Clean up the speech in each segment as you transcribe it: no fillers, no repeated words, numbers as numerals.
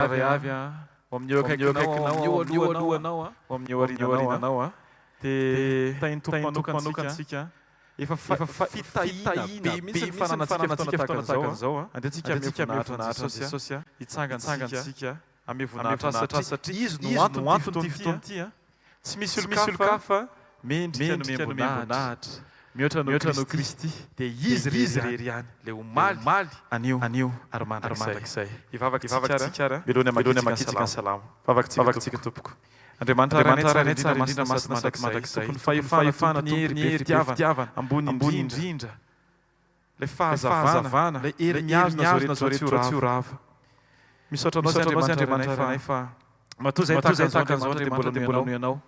Tsirairay avy ao amin'ny eo akaikinao, ao amin'ny eo alohanao, ao amin'ny eo aoriananao dia tahin'ny Tompo manokana antsika. Efa fitahiana be mihitsy ny fananantsika fotoana tahaka an'izao. Andeha tsika hanome voninahitra an'i Jesosy, hitsangana tsika hanome voninahitra Azy satria Izy no anton'ity fotoana ity. Tsy misy olon-kafa mendrika nomem-boninahitra mihoatra noho Kristy, dia Izy irery ihany, ilay omaly, anio, ary mandrakizay. Hivavaka isika ary, mialoha ny hamakiantsika ny salamo. Vavaka isika tompoko. Andriamanitra Rainay tsara indrindra, masina sady mandrakizay, Tompon'ny fahefana, Tompon'ny hery, be fitiavana, ambony indrindra, Ilay fahazavana, ilay hery mihazona izao rehetra tsy ho rava. Misaotra Anao izay Andriamanitra Rainay fa matoa izay tahaka an'izao Andriamanitra dia mbola noho Ianao.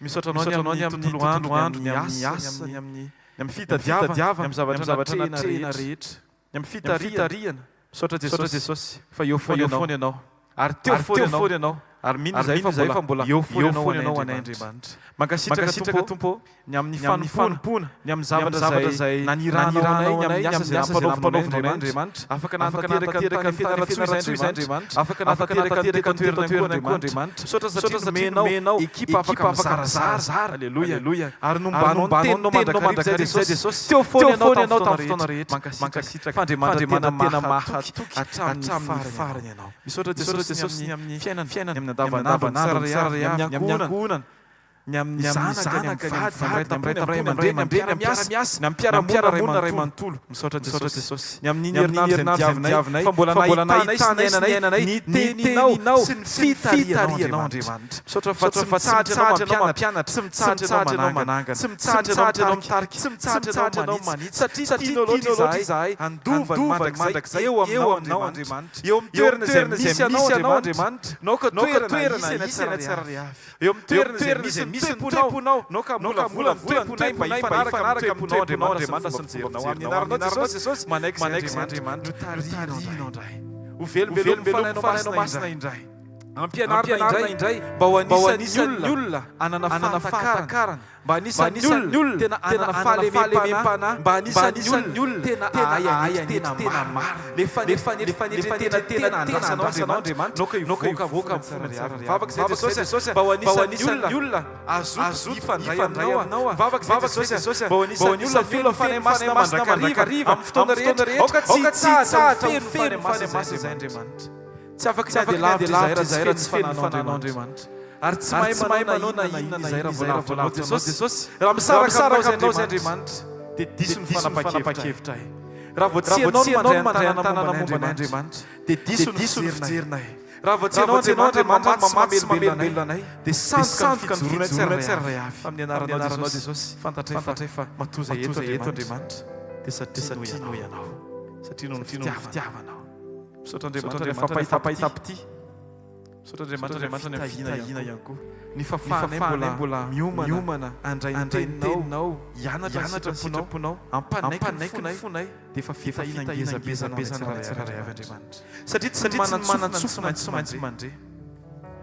Misaotra Anao ny amin'ny tontolo andro, ny amin'ny asa, ny amin'ny fitadiavana, ny amin'ny zavatra natrehina rehetra, ny amin'ny fitarihana. Misaotra Jesosy fa eo foana Ianao. Ary teo foana Ianao. Ary mino izahay fa mbola eo foana Ianao ho anay Andriamanitra. Mankasitraka Tompo ô, ny amin'ny fanompoana, ny amin'ny zavatra izay nanirahanao anay, ny amin'ny asa izay nampanaovinao anay Andriamanitra. Afaka nanatanteraka ny tany Fianarantsoa izahay Andriamanitra. Afaka nanatanteraka ny teto an-toerana koa Andriamanitra. Misaotra satria nomenao ekipa afaka mizarazara. Aleloia. Ary nombanao ny teninao mandrakariva izay Jesosy. Teo foana Ianao tamin'ny fotoana rehetra. Mankasitraka fa Andriamanitra tena mahatoky hatramin'ny farany Ianao. Misaotra Jesosy ny amin'ny fiainana, ny amin'ny andavanandro, ny tsirairay avy, ny amin'ny ankohonana, ny amin'ny zanaka, ny amin'ny vady, ny amin'ny ray aman-dreny, ny amin'ny mpiara-miasa, ny amin'ny mpiara-monina iray manontolo. Misaotra Jesosy ny amin'iny herinandro izay nodiavinay fa mbola nahitanay sy niainanay ny teninao sy ny fitarihanao Andriamanitra. Misaotra fa tsy mitsahatra Ianao mampianatra, tsy mitsahatra Ianao manangana, tsy mitsahatra Ianao mitarika, tsy mitsahatra Ianao manitsy, satria tianao loatra izahay handova ny mandrakizay eo aminao Andriamanitra. Eo amin'ny toerana izay misy anao Andriamanitra, naoka toerana hisy anay tsirairay avy. Eo amin'ny toerana izay misy ny toe-ponao, naoka hamolavola ny toe-ponay mba hifanaraka amin'ny toe-ponao Andriamanitra sy ny fomba fijerinao. Amin'ny anaranao Jesosy, manaiky izay Andriamanitra, notarihinao indray. Ho velombelomin'ny Fanahinao Masina indray. Ampianarina indray mba ho anisan'ny olona hanana fahatakarana. Mba anisan'ny olona tena hanana fahalemem-panahy, mba anisan'ny olona tena hahay hanetry tena marina, le fanetren-tena tena andrasanao Andriamanitra, naoka hivoaka amin'ny fomba tsirairay avy. Mivavaka izay Jesosy mba ho anisan'ny olona hazoto hifandray aminao aho. Mivavaka izay Jesosy mba ho anisan'ny olona feno Fanahy Masina mandrakariva amin'ny fotoana rehetra. Aoka tsy hitsahatra ho feno Fanahy Masina izay Andriamanitra. Tsy afaka ny handeha lavitra izahay raha tsy feno Fanahinao Andriamanitra. Ary tsy mahay manao na inona na inona izahay raha vao lavitra Anao Jesosy. Raha misaraka aminao izahay Andriamanitra, dia diso ny fanapahan-kevitray. Raha vao tsy Ianao no mandray an-tanana momba anay Andriamanitra, dia diso ny fijerinay. Raha vao tsy Ianao Andriamanitra no mamatsy sy mamelombelona anay, dia sandoka ny fijoroanay tsirairay avy. Amin'ny anaranao Jesosy, fantatray fa matoa izahay eto Andriamanitra, dia satria noho Ianao. Satria noho ny fitiavanao. Misaotra Andriamanitra ny fampahitam-pitia. Misaotra Andriamanitra ny amin'ny fitahiana ihany koa. Ny fahafahanay mbola miomana handray ny teninao, hianatra ny sitraponao, hampanaiky ny fonay, dia efa fitahiana ngeza be ho anay tsirairay avy Andriamanitra. Satria tsy ny manan-tsofina no tsy maintsy mandre,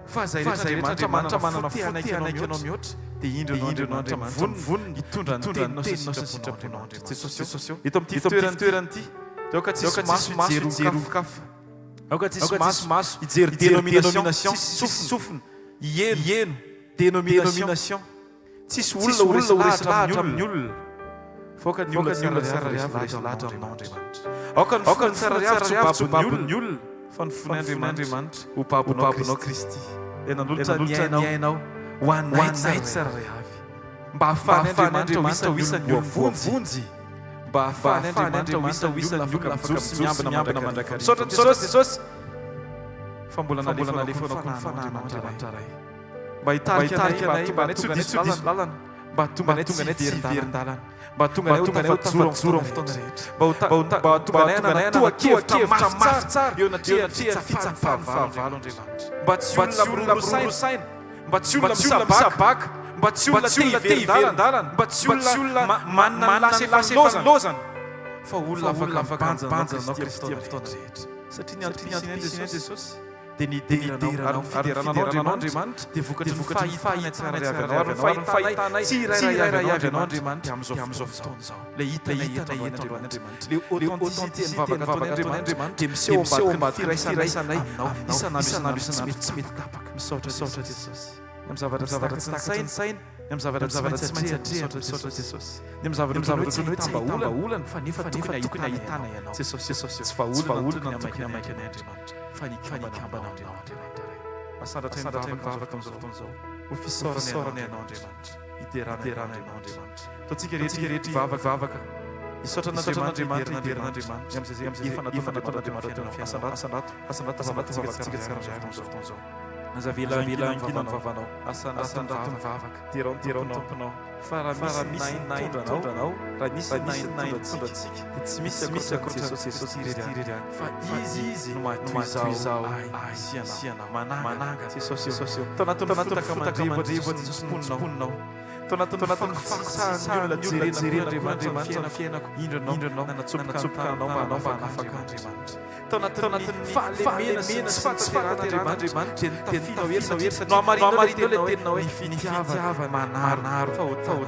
fa izay rehetra Andriamanitra manana fo te hanaiky Anao mihoatra, dia indro Ianao Andriamanitra mivonona hitondra ny teninao sy ny sitraponao Andriamanitra. Jesosy ô, eto amin'ity fitoerana ity, dia aoka tsy hisy maso hijery olon-kafa. Aoka tsy hisy maso hijery dénomination, tsy hisy sofina hiheno dénomination, tsy hisy olona ho resy lahatra amin'ny olona, fa aoka ny olona tsirairay avy ho resy lahatra aminao Andriamanitra. Aoka ny fon'ny tsirairay avy tsy ho babon'ny olona, fa ny fon'Andriamanitra ho babonao Kristy, Ilay nanolotra ny ainao ho anay tsirairay avy, mba hahafahan'Andriamanitra ho isan'ny olom-boavonjy. Mba hahafahan' Andriamanitra ho isan'ny olona afaka mijoro sy miambina mandrakariva. Misaotra Jesosy fa mbola nalefanao koa ny Fanahinao Andriamanitra Ray. Mba hitarika anay, mba hahatonga anay tsy ho diso lalana, mba hahatonga anay tsy hiverin-dalana, mba hahatonga anay ho tafajoro amin'ny fotoana rehetra, mba hahatonga anay hanana tohan-kevitra mafy tsara eo anatrehan'ny fitsapan'ny fahavalo Andriamanitra. Mba tsy olona miroroa saina. Mba tsy olona misabaka, mba tsy olona te hiverin-dalana, mba tsy olona manana ny lasa efa nilaozana, fa olona afaka mibanjina anao Kristy amin'ny fotoana rehetra. Satria ny antom-pisian'i Jesosy. Dia nidera Anao, ary ny fiderana Anao, Andriamanitra, dia vokatry ny fahitanay tsirairay avy Anao, ary ny fahitanay tsirairay avy Anao, Andriamanitra, dia amin'izao fotoana izao. Ilay hitanay eto androany, Andriamanitra, ilay authenticité ny vavaka ataonay, Andriamanitra, dia miseho ambadiky ny firaisanay Aminao, isan'andro isan'andro, tsy mety tapaka. Misaotra Jesosy. Ny amin'ny zavatra tsy takatry ny saina, ny amin'ny zavatra tsy maintsy atrehina, misaotra Jesosy. Ny amin'ny zavatra ohatran'ny hoe tsy ahitam-bahaolana, fa nefa tokony ahitana Ianao. Jesosy, tsy vahaolana no tokony hamaika anay, Andriamanitra, fa ny hikambana Aminao, Andriamanitra Ray. Asandratra ny vavaka amin'izao fotoana izao, ho fisaorana Ianao, Andriamanitra, hiderana Ianao, Andriamanitra. Ataontsika rehetra hivavaka, hisaotra an'Andriamanitra, hiderana an'Andriamanitra, ny amin'izay efa nataon'Andriamanitra teo amin'ny fiainanao. Asandrato, asandrato ny vavakantsika tsirairay amin'izao fotoana izao. Aza avela hangina ny vavanao. Asandrato ny vavaka. Derao ny Tomponao. Fa raha misy ny nahay nitondra anao, raha nisy ny nahay nitondra antsika, dia tsy misy ankoatra an'i Jesosy Kristy irery ihany. Fa Izy no maha toy izao ahy sy ianao. Manangana. Jesosy ô. Tao anatin'ny fotaka mandrevo Jesosy ny mponinao. Tao anatin'ny fako tsy sahan'ny olona jerena koa Andriamanitra ny fiainako. Indro Ianao nanatsoboka anao mba hanafaka Andriamanitra. Tao anatin'ny fahalemena sy ny tsy fahatanterahana Andriamanitra dia nitafy hery satria nohamarinao ilay teninao hoe ny fitiavana manaro fahotana.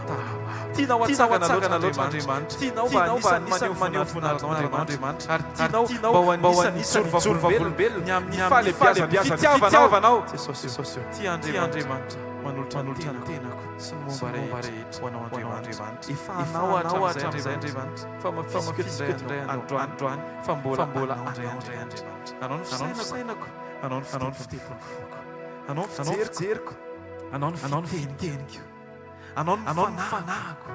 Tianao hatsangana loatra Andriamanitra. Tianao mba anisan'ny maneho voninahitra Andriamanitra ary tianao mba ho anisan'ny hijoro vavolombelona ny amin'ny fahalebiazan'ny fitiavanao. Jesosy ô, tia Andriamanitra, manolotra ny tenako sy ny momba rehetra ho anao Andriamanitra. Efa anao hatramin'izay Andriamanitra fa mafisiko eto indray androany. Fa mbola anao indray Andriamanitra. Anao ny fisainako, anao ny fitepon'ny foko, anao ny fijeriko, anao ny fiteniko, anao ny fanahiko,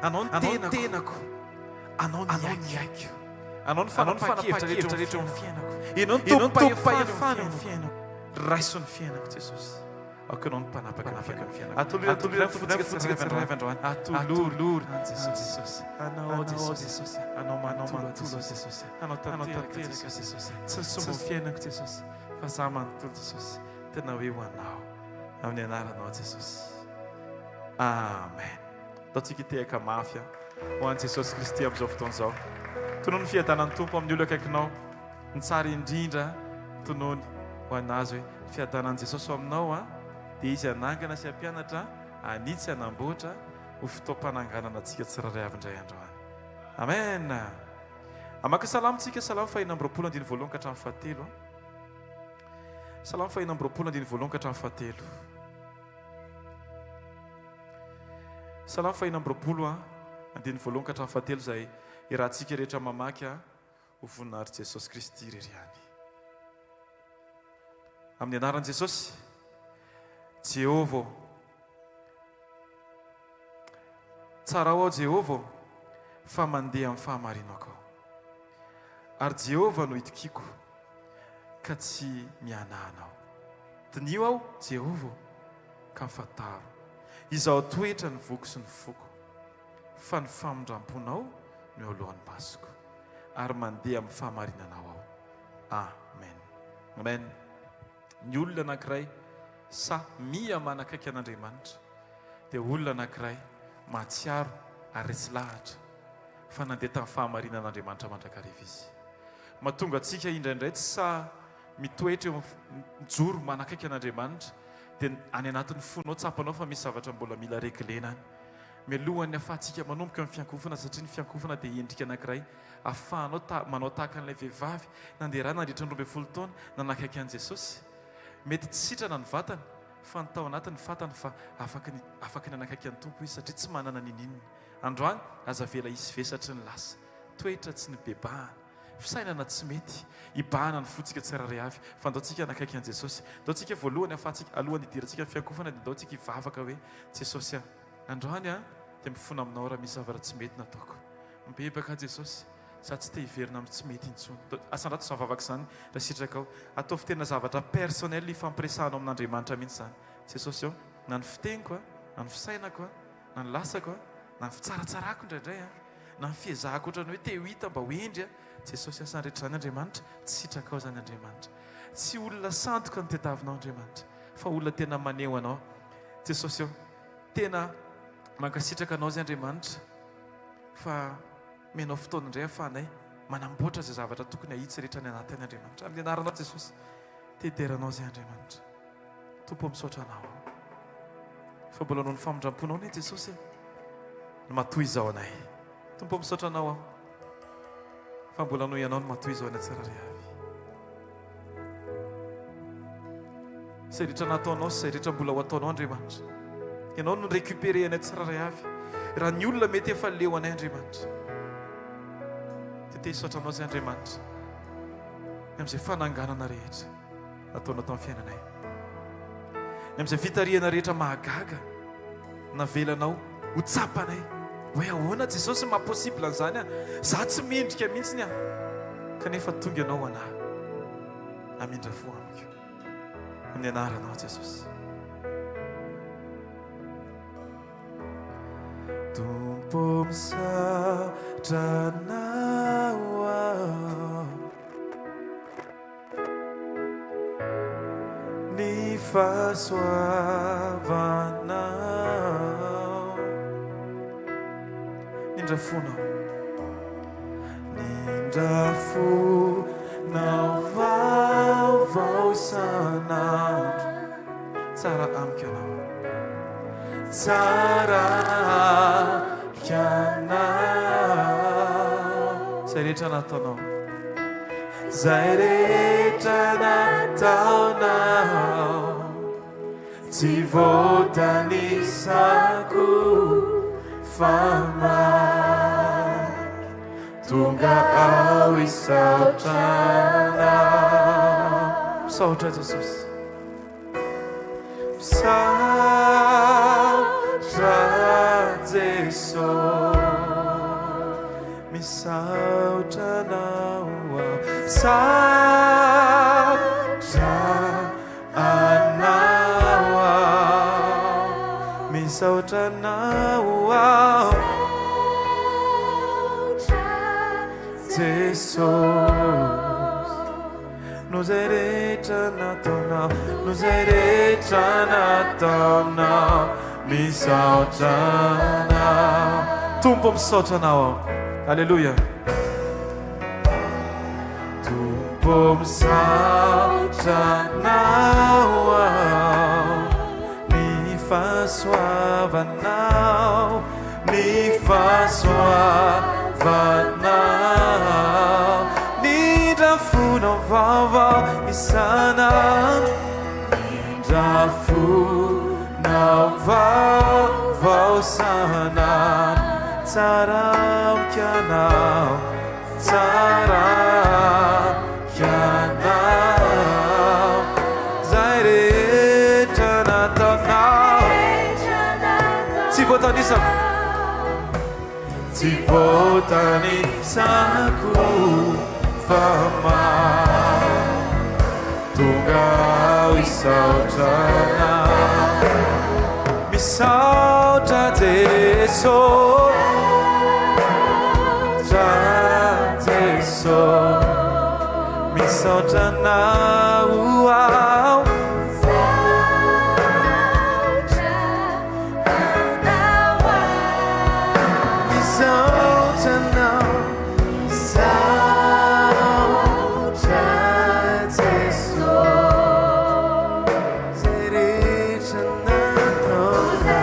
anao ny tenako, anao ny aiko, anao ny fanapahan-kevitra rehetra eo amin'ny fiainako. Ianao no tompom-pahefana eo amin'ny fiainako. Raiso ny fiainako Jesosy. Aoka ianao no mpanapaka ny fiainako. Atolory atolory ny fontsika tsirairay avy androany. Atolory an'i Jesosy. Anao Jesosy. Anao manontolo Jesosy. Anao tanteraka Jesosy. Tsy ny sombin'ny fiainako Jesosy, fa izaho manontolo Jesosy. Tena hoe ho Anao. Amin'ny anaranao Jesosy. Amen. Ataontsika hitehaka mafy ho an'i Jesosy Kristy amin'izao fotoana izao. Tonony ny fiadanan'ny Tompo amin'ny olona akaikinao. Ny tsara indrindra tonony ho an'azy hoe ny fiadanan'i Jesosy ho aminao an, dia Izy hanangana sy hampianatra, hanitsy, hanamboatra ho fotoam-pananganana antsika tsirairay avy indray androany. Amen! Hamaky salamo tsika, salamo faha 26 andininy voalohany ka hatramin'ny fahatelo. Salamo faha 26 andininy voalohany ka hatramin'ny fahatelo. Salamo faha 26 andininy voalohany ka hatramin'ny fahatelo izay iarahantsika rehetra mamaky an. Ho voninahitr'i Jesosy Kristy irery ihany. Amin'ny anaran'i Jesosy, Jehovah ô. Tsarao aho Jehovah ô, fa mandeha amin'ny fahamarinako aho. Ary Jehovah no itokiako, ka tsy mihanahana aho. Diniho aho, Jehovah ô, ka fantaro. Izaho toetra ny voako sy ny foko, fa ny famindram-ponao no eo alohan'ny masoko. ary mandeha amin'ny fahamarinanao aho. Amen. Amen. Ny olona anankiray sahy miha manakaiky an'Andriamanitra dia olona anankiray mahatsiaro ary resy lahatra fa nandeha tamin'ny fahamarinan'Andriamanitra mandrakariva izy. Mahatonga antsika indraindray tsy sahy mitoetra eo amin'ny mijoro manakaiky an'Andriamanitra dia any anatin'ny fonao tsapanao fa misy zavatra mbola mila reglena any. Mialohan'ny ahafahantsika manomboka ny fiankohofana, satria ny fiankohofana dia endrika anankiray ahafahanao ta, manao tahaka an'ilay vehivavy nandeha rà nandritra ny 12 taona nanakaiky an'i Jesosy. Mety tsy sitrana ny vatany, fa ny tao anatiny fantany fa afaka ny, afaka ny hanakaiky an'ny Tompo izy, satria tsy manana n'inon'inona. Androany, aza avela hisy vesatry ny lasa, toetra tsy nibebahana, fisainana tsy mety, hibahana ny fontsika tsirairay avy, fa ndao tsika hanakaiky an'i Jesosy. Ndao tsika voalohany ahafahantsika, alohan'ny hidirantsika ny fiankohofana dia ndao tsika hivavaka hoe, Jesosy a! Androany aho dia mifona aminao raha misy zavatra tsy mety nataoko. Mibebaka aho Jesosy, za tsy te hiverina amin'ny tsy mety intsony. Asandrato izany vavaka izany raha sitrakao. Ataovy tena zavatra personnel ifampiresahanao amin'Andriamanitra mihitsy izany. Jesosy ô, na ny fiteniko a, na ny fisainako a, na ny lasako a, na ny fitsaratsarako indraindray a, na ny fiezahako ohatran'ny hoe te ho hita mba ho hendry a, Jesosy asa rehetra izany Andriamanitra, tsy sitrakao izany Andriamanitra. Tsy olona sandoka no tediavinao Andriamanitra, fa olona tena maneho anao. Jesosy ô. Tena mankasitraka anao zay Andriamanitra fa omenao fotoana indray afahanay manamboatra izay zavatra tokony ahitsy rehetra any anaty any Andriamanitra. Amin'ny anaranao Jesosy. Te hidera Anao izay Andriamanitra. Tompo ô misaotra Anao aho. Fa mbola noho ny famindram-ponao anie Jesosy e, no matoy izao anay. Tompo ô misaotra Anao aho. Fa mbola noho Ianao no matoy izao anay tsirairay avy. Izay rehetra nataonao sy izay rehetra mbola ho ataonao Andriamanitra. Ianao no récupérer anay tsirairay avy. Raha ny olona mety efa leo anay Andriamanitra. Dia te hisaotra Anao izay Andriamanitra. Ny amin'izay fananganana rehetra nataonao tamin'ny fiainanay. Ny amin'izay fitarihana rehetra mahagaga navelanao ho tsapanay. Hoe ahoana Jesosy maha possible an'izany aho? Za tsy mendrika mihitsiny aho. Kanefa tonga Ianao ho anah. Hamindra fo amiko. Amin'ny anaranao Jesosy. Tompo misaotra anao aho. Ny fahasoavanao. Nindra fonao. Nindra fonao vaovao isan'andro. Tsara amiko ianao. Tsara amiko ianao. Izay rehetra nataonao. Izay rehetra nataonao. Tsy voatanisako fa maro. Tonga aho hisaotra anao. Misaotra Jesosy. Misaotra Jeso Misaotra Anao aho Misaotra Anao aho Misaotra Anao aho Jesosy No zay rehetra nataonao, no zay rehetra nataonao, misaotra anao. Tompo misaotra anao aho. Aleloia. Tompo misaotra anao aho, ny fahasoavanao. Ny fahasoavanao Nindra fonao vaovao isan'andro Nindra fonao vaovao isan'andro Tsara amiko ianao Tsara amiko ianao Zay rehetra nataonao Tsy voatanisako Tsy voatanisako fa maro Tonga aho hisaotra anao Misaotra Jeso Misaotra Jeso Misaotra anao aho Misaotra anao Misaotra Jeso Zay rehetra nataonao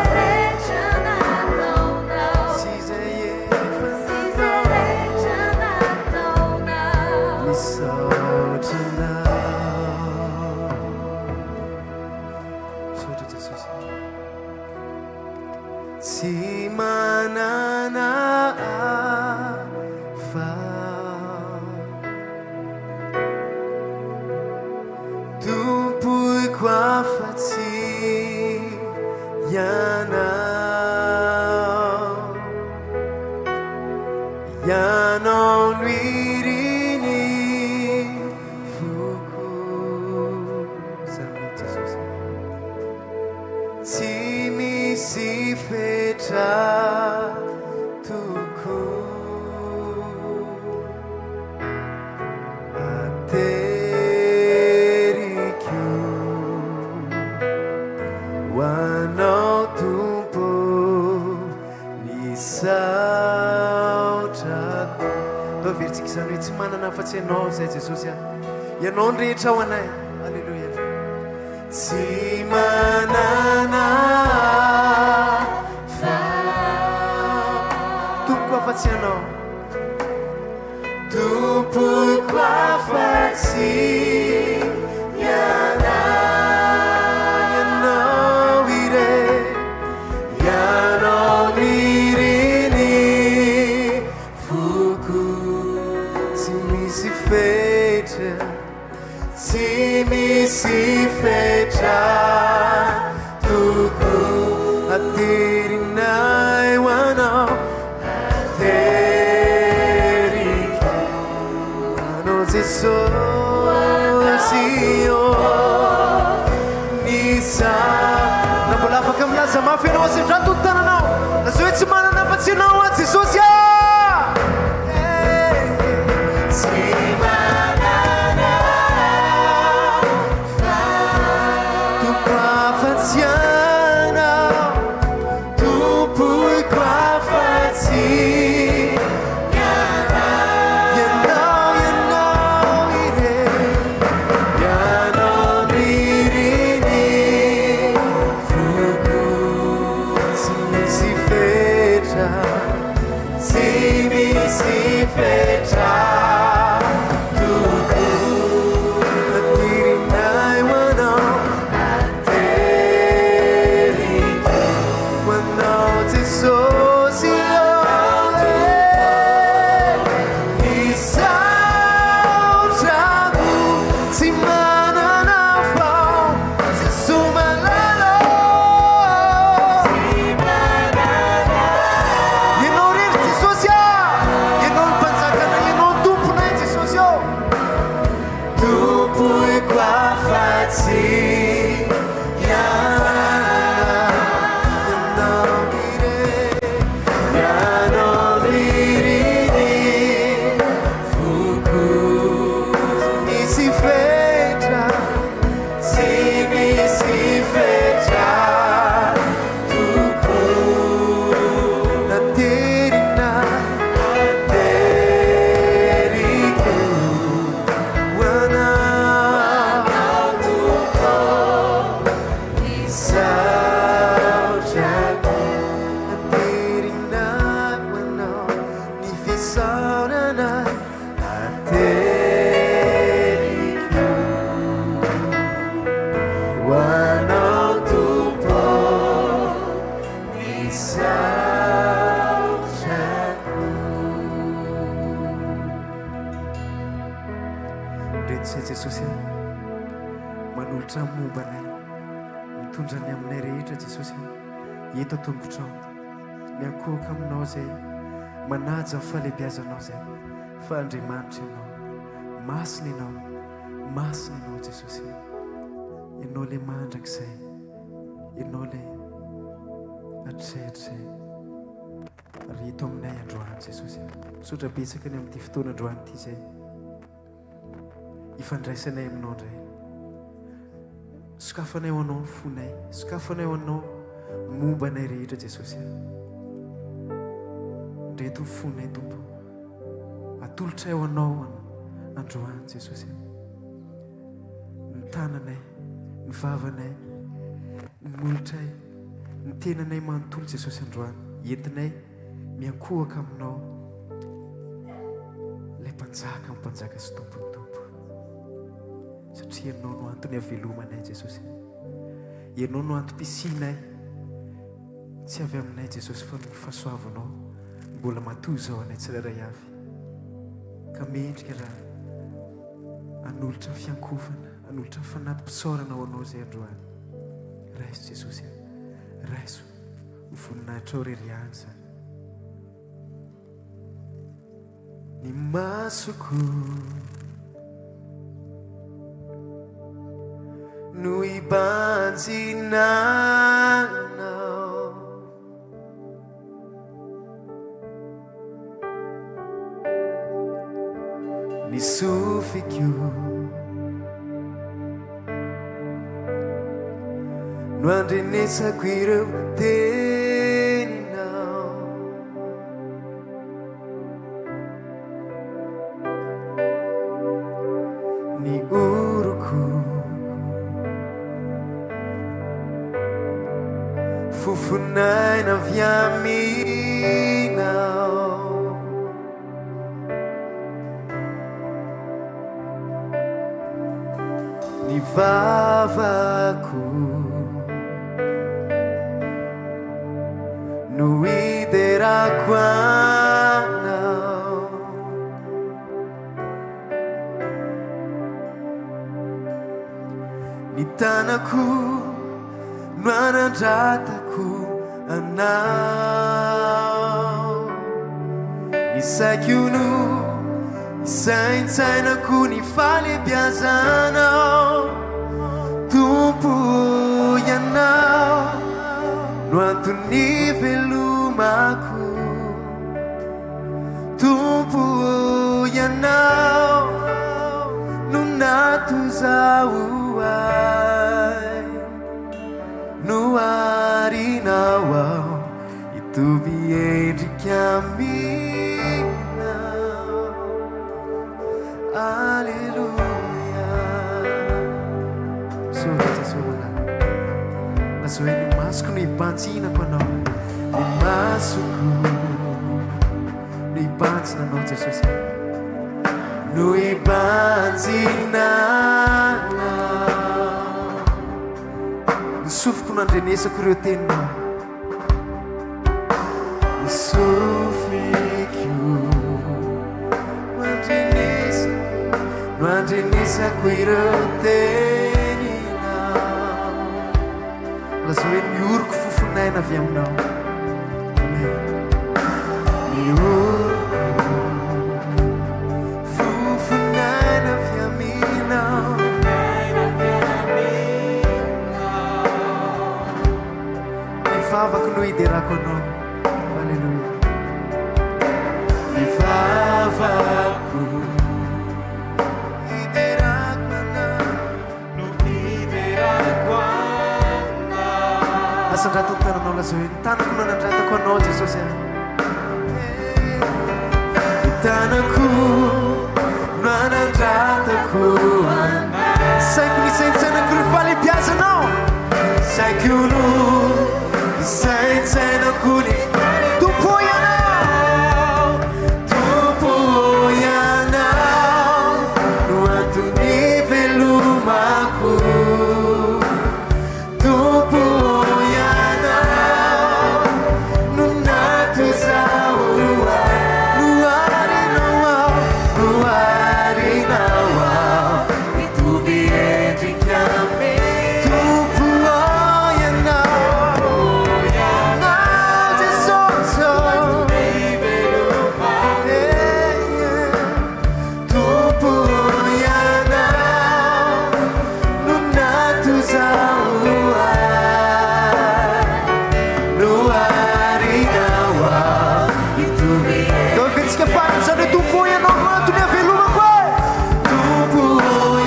Sy izay efa nataonao Misaotra anao Misaotra Jesosy. Tsy manana hafa Tompoiko afa-tsy Ianao Ianao no irin'ny foko Izany mihitsy Jesosy. Tsy misy fetra tokoa Ateriko ho Anao Tompo ny saotrako. Ndao averintsika izany hoe tsy manana afa-tsy Ianao izay Jesosy a. Ianao no rehetra ho anay. Aleloia. Tsy manana fa Tompoko afa-tsy Ianao Tompoko afa-tsy Ianao Ianao irery Ianao niriny foko Tsy misy fetra Tsy misy fetra tokoa aterinay ho anao ateriko anao Jesosy ô ny sa Na mbola afaka milaza mafy ianao asendrato ny tananao lazao hoe tsy manana afa-tsy ianao aho Jesosy ah! Tsy manana Tompo afa-tsy Anao, Tompoiko afa-tsy Ianao, Ianao irery, Ianao niriny foko, tsy misy fetra. Tsy misy fetra tokoa Atirinay ho anao Ateriko ho anao Jesosy ô Misaotra Tsy manana fao Jesoa malala ô Ianao irery Jesosy a! Ianao no mpanjakanay, Ianao no Tomponay Jesosy ô! Tompoiko afa-tsy Ianao, Ianao irery, Ianao irery foko. Tsy misy fetra. Tsy misy fetra tokoa Naterina nateriko ho anao Tompo Misaotra Naterina ho anao ny fisaorana Ateriko ho anao Tompo ny saotrako. Ndreto izay Jesosy a, manolotra ny momba anay, mitondra ny aminay rehetra Jesosy a, eto an-tongotrao, miankohoka aminao izay, manaja ny fahalehibiazanao izay. Fa Andriamanitra Ianao. Masina Ianao. Masina Ianao Jesosy. Ianao ilay mandrakizay. Ianao ilay hatrizay hatrizay. Ary eto aminay androany Jesosy. Misaotra betsaka ny amin'ity fotoana androany ity izay ifandraisanay aminao indray. Sokafanay ho anao ny fonay. Sokafanay ho anao momba anay rehetra Jesosy. Ndreto ny fonay Tompo. Atolotray ho anao androany Jesosy. Ny tananay, ny vavanay, ny molotray, ny tenanay manontolo Jesosy androany. Entinay miankohoka aminao ilay mpanjaka mpanjaka sy tompon'ny tompo. Satria ianao no antony havelomanay Jesosy. Ianao no antom-pisianay. Tsy avy aminay Jesosy fa noho ny fahasoavanao mbola matoa izao anay tsirairay avy. Ka mendrika raha hanolotra fiankofana, hanolotra fanati-pisaorana ho anao izay androany. Raiso Jesosy a. Raiso ho voninahitrao irery ihany izany. Ny masoko no hibanjina anao. Ny sofiko no andrenesako ireo teninao. Ny oroko. Fofon'aina avy aminao. Ny vavako no hiderako anao. Ny tanako no anandratako anao. Ny saiko no isaintsainako ny fahalebiazanao. Tompo Ianao no anton'ny velomako. Tompo ô Ianao no natozaho ahy, noharinao aho hitovy endrika aminao. Aleloia. Misaotra Jesoa malala. Lazao hoe ny masoko no hibanjinako anao. Ny masoko no hibanjina anao Jesosy. No hibanjina anao. Ny sofiko no andrenesako ireo teninao. Ny sofiko no andrenesako, no andrenesako ireo teninao. Lazao hoe ny oroko fofon'aina avy aminao. Amen. Ny oroko fofon'aina avy aminao. Ny vavako no hiderako anao. Aleloia. Ny vavako hiderako anao. No hiderako anao. Asandrato ny tananao lazao hoe ny tanako no anandratako anao Jesosy a. Ny tanako no anandratako anao. Saiko ny saintsainako ry fahalebiazanao. Saiko no isaintsainako ny Tompo Ianao. Tompo Ianao no antony velomako. Tompo Ianao no natozaho ahy. Noharinao aho, noharinao aho. Mitovy endrika aminy. Tompo Ianao, Ianao Jesosy ô. Tompo Ianao no natozaho ahy. Noharinao aho hitovy. Daovintsika farany izany hoe Tompo Ianao no antony havelomako e. Tompo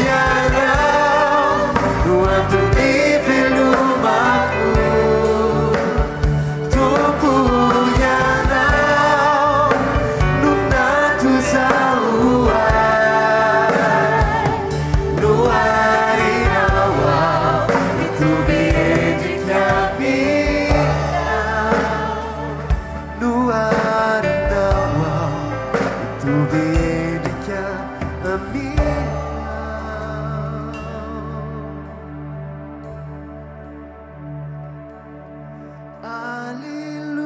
Ianao no antony velomako. Tompo Ianao no natozaho ahy. Noharinao aho hitovy endrika aminao. Noharinao aho hitovy endrika aminao.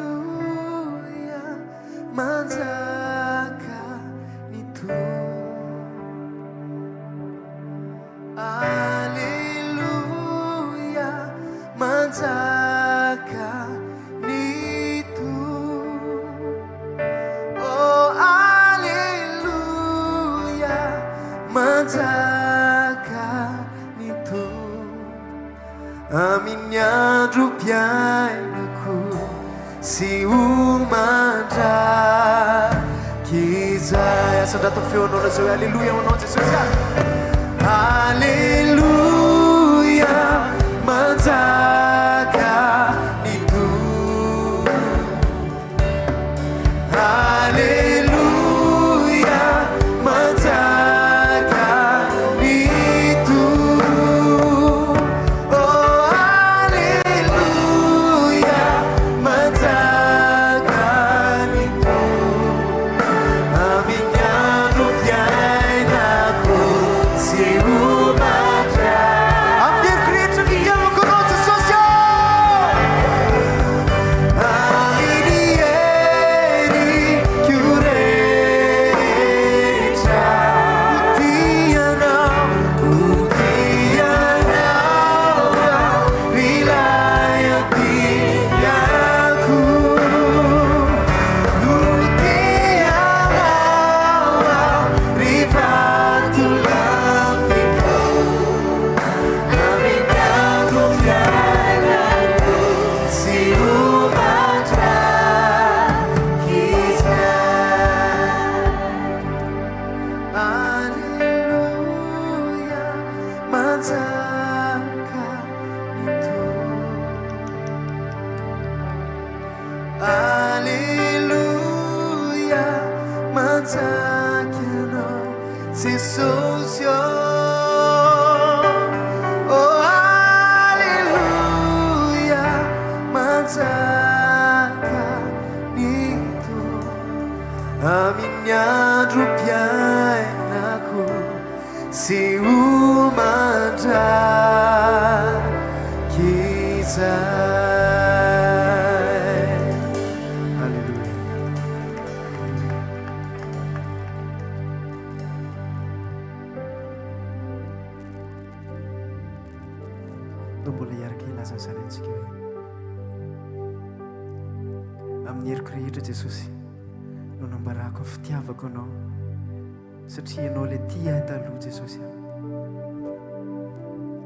Aleloia, manjaka ny Tompo. Aleloia, manjaka ny Tompo. Oh, aleloia, manjaka ny Tompo. Amin'ny androm-piainako sy ho mandrakizay. Asandrato ny feonao lazao hoe aleloia ho anao Jesosy a. Aleloia, manjaka ny Tompo. Aleloia, manjaka ny Tompo. Oh, aleloia, Manjaka Ianao Jesosy ô Oh Aleloia Manjaka ny Tompo Amin'ny androm-piainako sy ho mandrakizay. Aleloia. Ndao mbola hiaraka hilaza an'izany antsika hoe amin'ny heriko rehetra Jesosy no nambarako ny fitiavako anao satria ianao ilay tia ahy taloha Jesosy a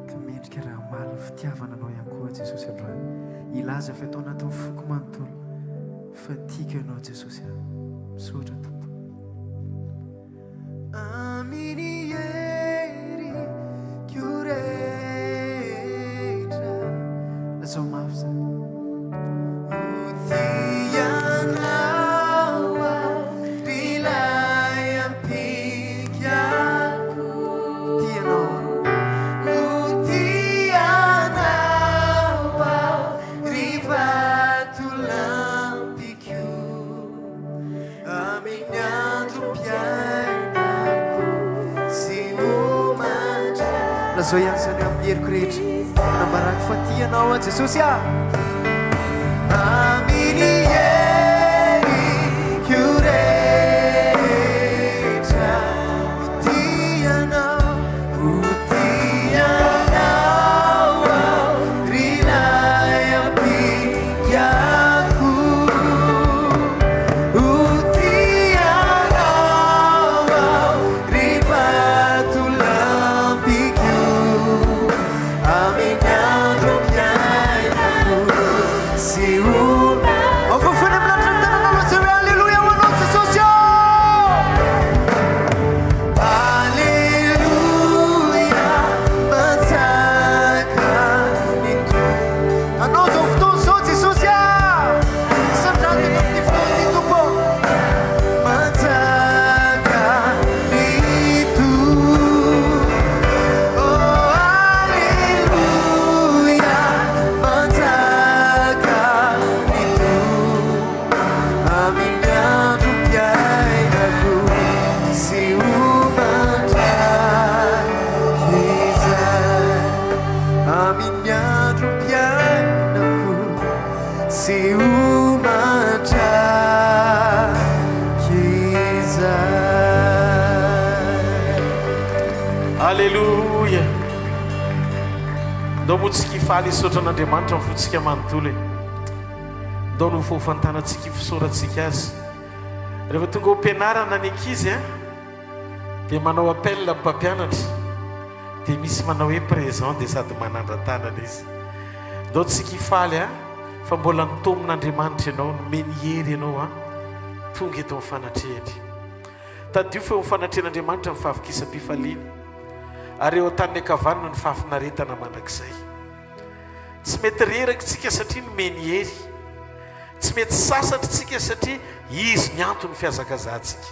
ka mendrika raha hamaly ny fitiavana anao ihany koa Jesosy androany hilaza avy ato anatin'ny foko manontolo fa tiako ianao Jesosy a misaotra Tompo Amin'ny heriko rehetra. Lazao mafy izany. Ho tia anao aho, ry ilay ampingako. Tia anao aho. Ho tia anao aho, ry vatolampiko. Amin'ny androm-piainako sy ho mandra. Lazao ihany izany amin'ny heriko rehetra. Anambarako fa tia anao aho Jesosy ah. Amin'ny heriko rehetra ho tia anao, ho tia anao aho ry ilay ampingako. Ho tia anao aho ry vatolampiko Amin'ny androm-piainako sy ho Afafoy ny milatro ny tananao lazao hoe Aleloia ho anao Jesosy ô! Aleloia manjaka ny Tompo Anao izao fotoana izao Jesosy a! Sandrato eto amin'ity fotoana ity Tompo ô! Manjaka ny Tompo Oh Aleloia Manjaka ny Tompo Amin'ny androm-piainako sy ho mandrakizay Amin'ny androm-piainako sy ho mandrakizay. Aleloia! Ndao moa tsika hifaly hisaotra an'Andriamanitra amin'ny fontsika manontolo e. Ndao no ho fantanantsika fisaorantsika azy. Rehefa tonga ao am-pianarana ny ankizy a, dia manao appel ny mpampianatra dia misy manao hoe présent dia sady manandra-tanana izy. Ndao tsika hifaly a, fa mbola nitomin'Andriamanitra ianao, nomeny hery ianao a, tonga eto amin'ny fanatrehany. Tadidio fa eo amin'ny fanatrehan'Andriamanitra ny fahavokisam-pifaliana, ary eo an-taniny ankavanana ny fahafinaretana mandrakizay. Tsy mety reraka isika satria nomeny hery. Tsy mety sasatra isika satria Izy ny anton'ny fihazakazahantsika.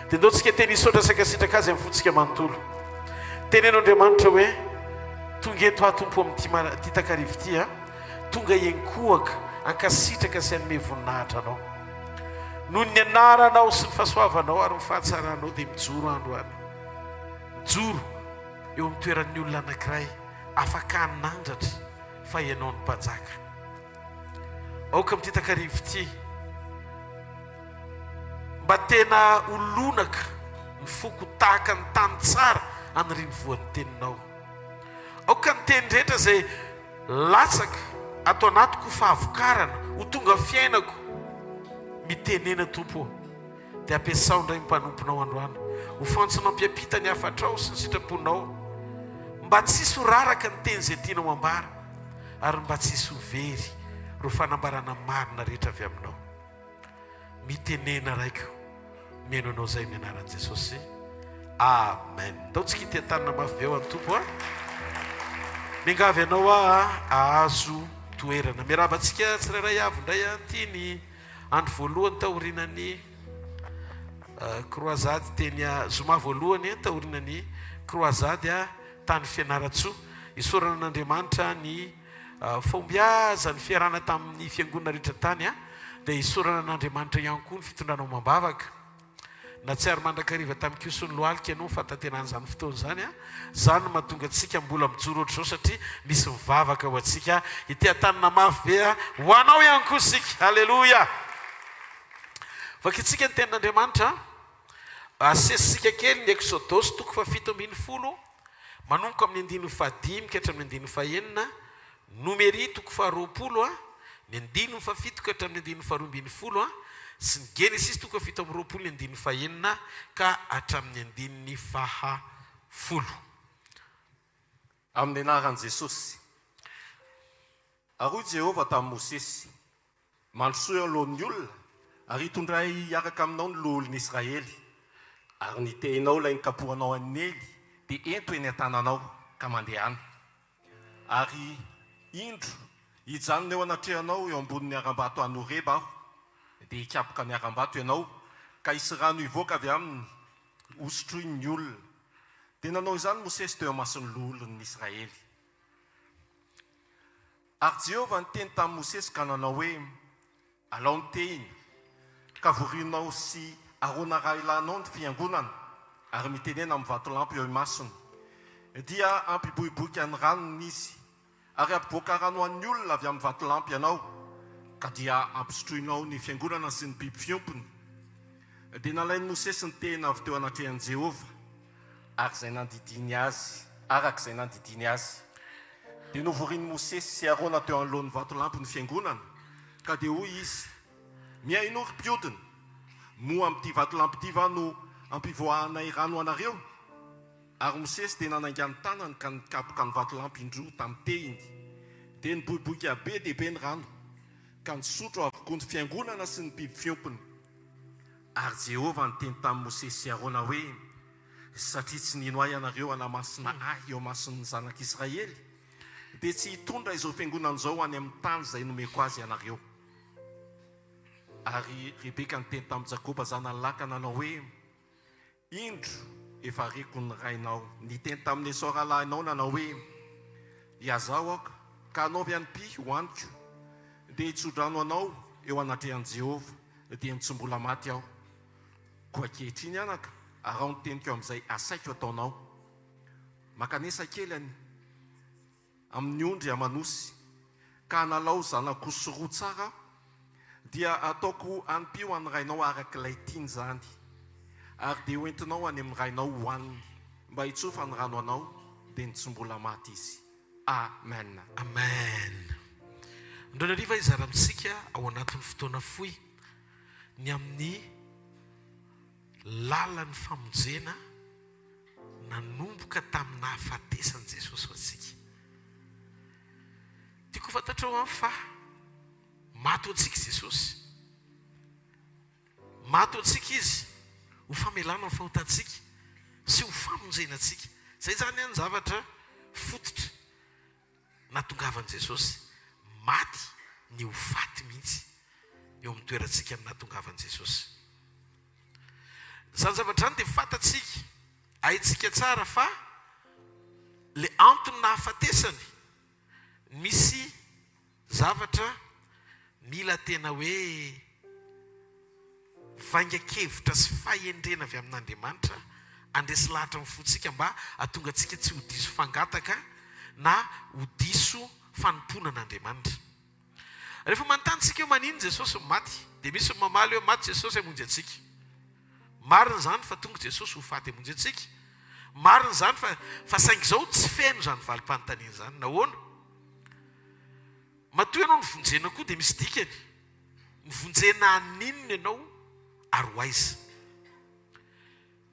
Dia ndao tsika teny hisaotra sy hankasitraka Azy amin'ny fontsika manontolo. Teneno Andriamanitra hoe, Tonga eto aho Tompo amin'ity mara, ity takariva ity a, tonga hiankohoka, hankasitraka sy hanome voninahitra Anao. Noho ny anaranao sy ny fahasoavanao ary ny fahatsaranao dia mijoro aho androany. Mijoro eo amin'ny toeran'ny olona anankiray afaka hanandratra fa Ianao no Mpanjaka. Aoka amin'ity takariva ity mba tena ho lonaka ny foko tahaka ny tany tsara anirian'ny voan'ny teninao. Aoka ny teny rehetra izay latsaka ato anatiko ho fahavokarana, ho tonga fiainako. Mitenena Tompo ô. Dia ampiasao indray ny mpanomponao androany ho fantsona hampiampita ny hafatrao sy ny sitraponao, mba tsy hisy ho raraka ny teny izay tianao hambara, ary mba tsy hisy ho very ireo fanambarana marina rehetra avy aminao. Mitenena Raiko, mihaino anao izay amin'ny anaran'i Jesosy. Amen. Ndao tsika hitia-tanana mafy be ho an'ny Tompo a. Miangavy anao aho ahazo toerana. Miarahaba antsika tsirairay avy indray a. Ity ny Andro voalohany taorianan'ny Croisade teny zoma voalohany taorian'ny Croisade tany Fianarantsoa. Isaorana an'Andriamanitra ny fahombiazan'ny fiarahana tamin'ny fiangonana rehetra tany dia isaorana an'Andriamanitra ihany koa ny fitondrana omam-bavaka. Nahatsiaro mandrakariva tamin'ny kiosy ny lohalika ianao ny fahatanteran'izany fotoana izany. Izany no mahatonga antsika mbola mijoro ohatr'izao satria misy mivavaka ho antsika. Ity-tanana mafy be ho anao ihany koa isika. Aleloia! Vakintsika ny tenin'Andriamanitra. Asesitsika kely ny Eksodosy toko faha-17, manomboka amin'ny andininy fahadimy ka hatramin'ny andininy fahenina, Nomery toko faharoapolo, ny andininy fahafito ka hatramin'ny andininy faharoa ambin'ny folo, sy ny Genesisy toko faha-27, ny andininy fahenina ka hatramin'ny andininy faha-10. Amin'ny anaran'i Jesosy. Ary hoy Jehovah tamin'i Mosesy, Mandrosoa eo anoloan'ny olona, ary hitondray hiaraka aminao ny loholon'ny Israely. Ary ny tehinao ilay nikapohanao an'i Neily dia ento eny an-tananao, ka mandehana. Ary, indro, hijanona eo anatrehanao eo ambonin'ny harambato any Horeba Aho, dia hikapoka ny harambato ianao, ka hisy rano hivoaka avy aminy hosotroin'ny olona. Dia nanao izany Mosesy teo imason'ny loholon'ny Israely. Ary Jehovah niteny tamin'i Mosesy ka nanao hoe, Alao ny tehina, ka vorinao sy Arona rahalahinao ny fiangonana, ary mitenena amin'ny vatolampy eo imasony. Dia hampiboiboika ny ranony izy, ary hampiboaka rano ho an'ny olona avy amin'ny vatolampy ianao, ka dia hampisotroinao ny fiangonana sy ny biby fiompiny. Dia nalain'i Mosesy ny tehina avy teo anatrehan'i Jehovah, ary izay nandidiany azy, araka izay nandidiany azy. Dia novorin'i Mosesy sy Arona teo anoloan'ny vatolampy ny fiangonana, ka dia hoy izy, Mihainoa, ry mpiodina! Moa amin'ity vatolampy ity va no hampivoahanay rano ho anareo? Ary Mosesy dia nanainga ny tanany ka nikapoka ny vatolampy indroa tamin'ny tehiny. Dia niboiboika be dia be ny rano, ka nisotro avokoa ny fiangonana sy ny biby fiompiny. Ary Jehovah niteny tamin'i Mosesy sy Arona hoe, Satria tsy nino Ahy ianareo hanamasina Ahy eo imason'ny zanak'Israely, dia tsy hitondra izao fiangonana izao any amin'ny tany izay nomeko azy ianareo. Ary Rebeka niteny tamin'i Jakoba zanany lahy ka nanao hoe, Indro, efa reko ny rainao niteny tamin'i Esao rahalahinao nanao hoe, Iazao aho, ka anaovy an'Py hohaniko, dia hitso-drano anao eo anatrehan'i Jehovah, dia ny tsy mbola maty aho. Koa ankehitriny, anaka, araho ny teniko amin'izay asaiko ataonao. Mankanesa kely any amin'ny ondry aman'osy, ka analao zanak'osy roa tsara aho, dia hataoko hanim-pio an'ny rainao araka ilay tiany izany, ary dia hoentinao any amin'ny rainao hohaniny, mba hitsofa ny rano anao, dia ny tsy mbola maty izy. Amen. Amen. Androany hariva hizara amintsika ao anatin'ny fotoana fohy ny amin'ny lalan'ny famonjena nanomboka tamin'ny nahafatesan'i Jesosy ho antsika. Tiako ho fantatrao an fa maty ho antsika Jesosy. Maty ho antsika Izy ho famelana ny fahotantsika sy ho famonjena antsika. Izay izany an ny zavatra fototra nahatongavan'i Jesosy. Maty ny ho faty mihitsy eo amin'ny toerantsika ny nahatongavan'i Jesosy. Izany zavatra izany dia fantatsika, haintsika tsara fa le antony nahafatesany misy Zavatra mila tena hoe vaingan-kevitra sy fahendrena avy amin'Andriamanitra handresy lahatra ny fontsika mba hahatonga antsika tsy ho diso fangataka na ho diso fanompoana an'Andriamanitra. Rehefa manontany isika hoe maninona Jesosy no maty, dia misy ny mamaly hoe maty Jesosy hamonjy antsika. Marina izany fa tonga Jesosy ho faty hamonjy antsika. Marina izany fa fa saingy izao tsy feno izany valim-panontaniana izany. Nahoana? Matoa ianao novonjena koa dia misy dikany. Novonjena haninona ianao ary ho aiza?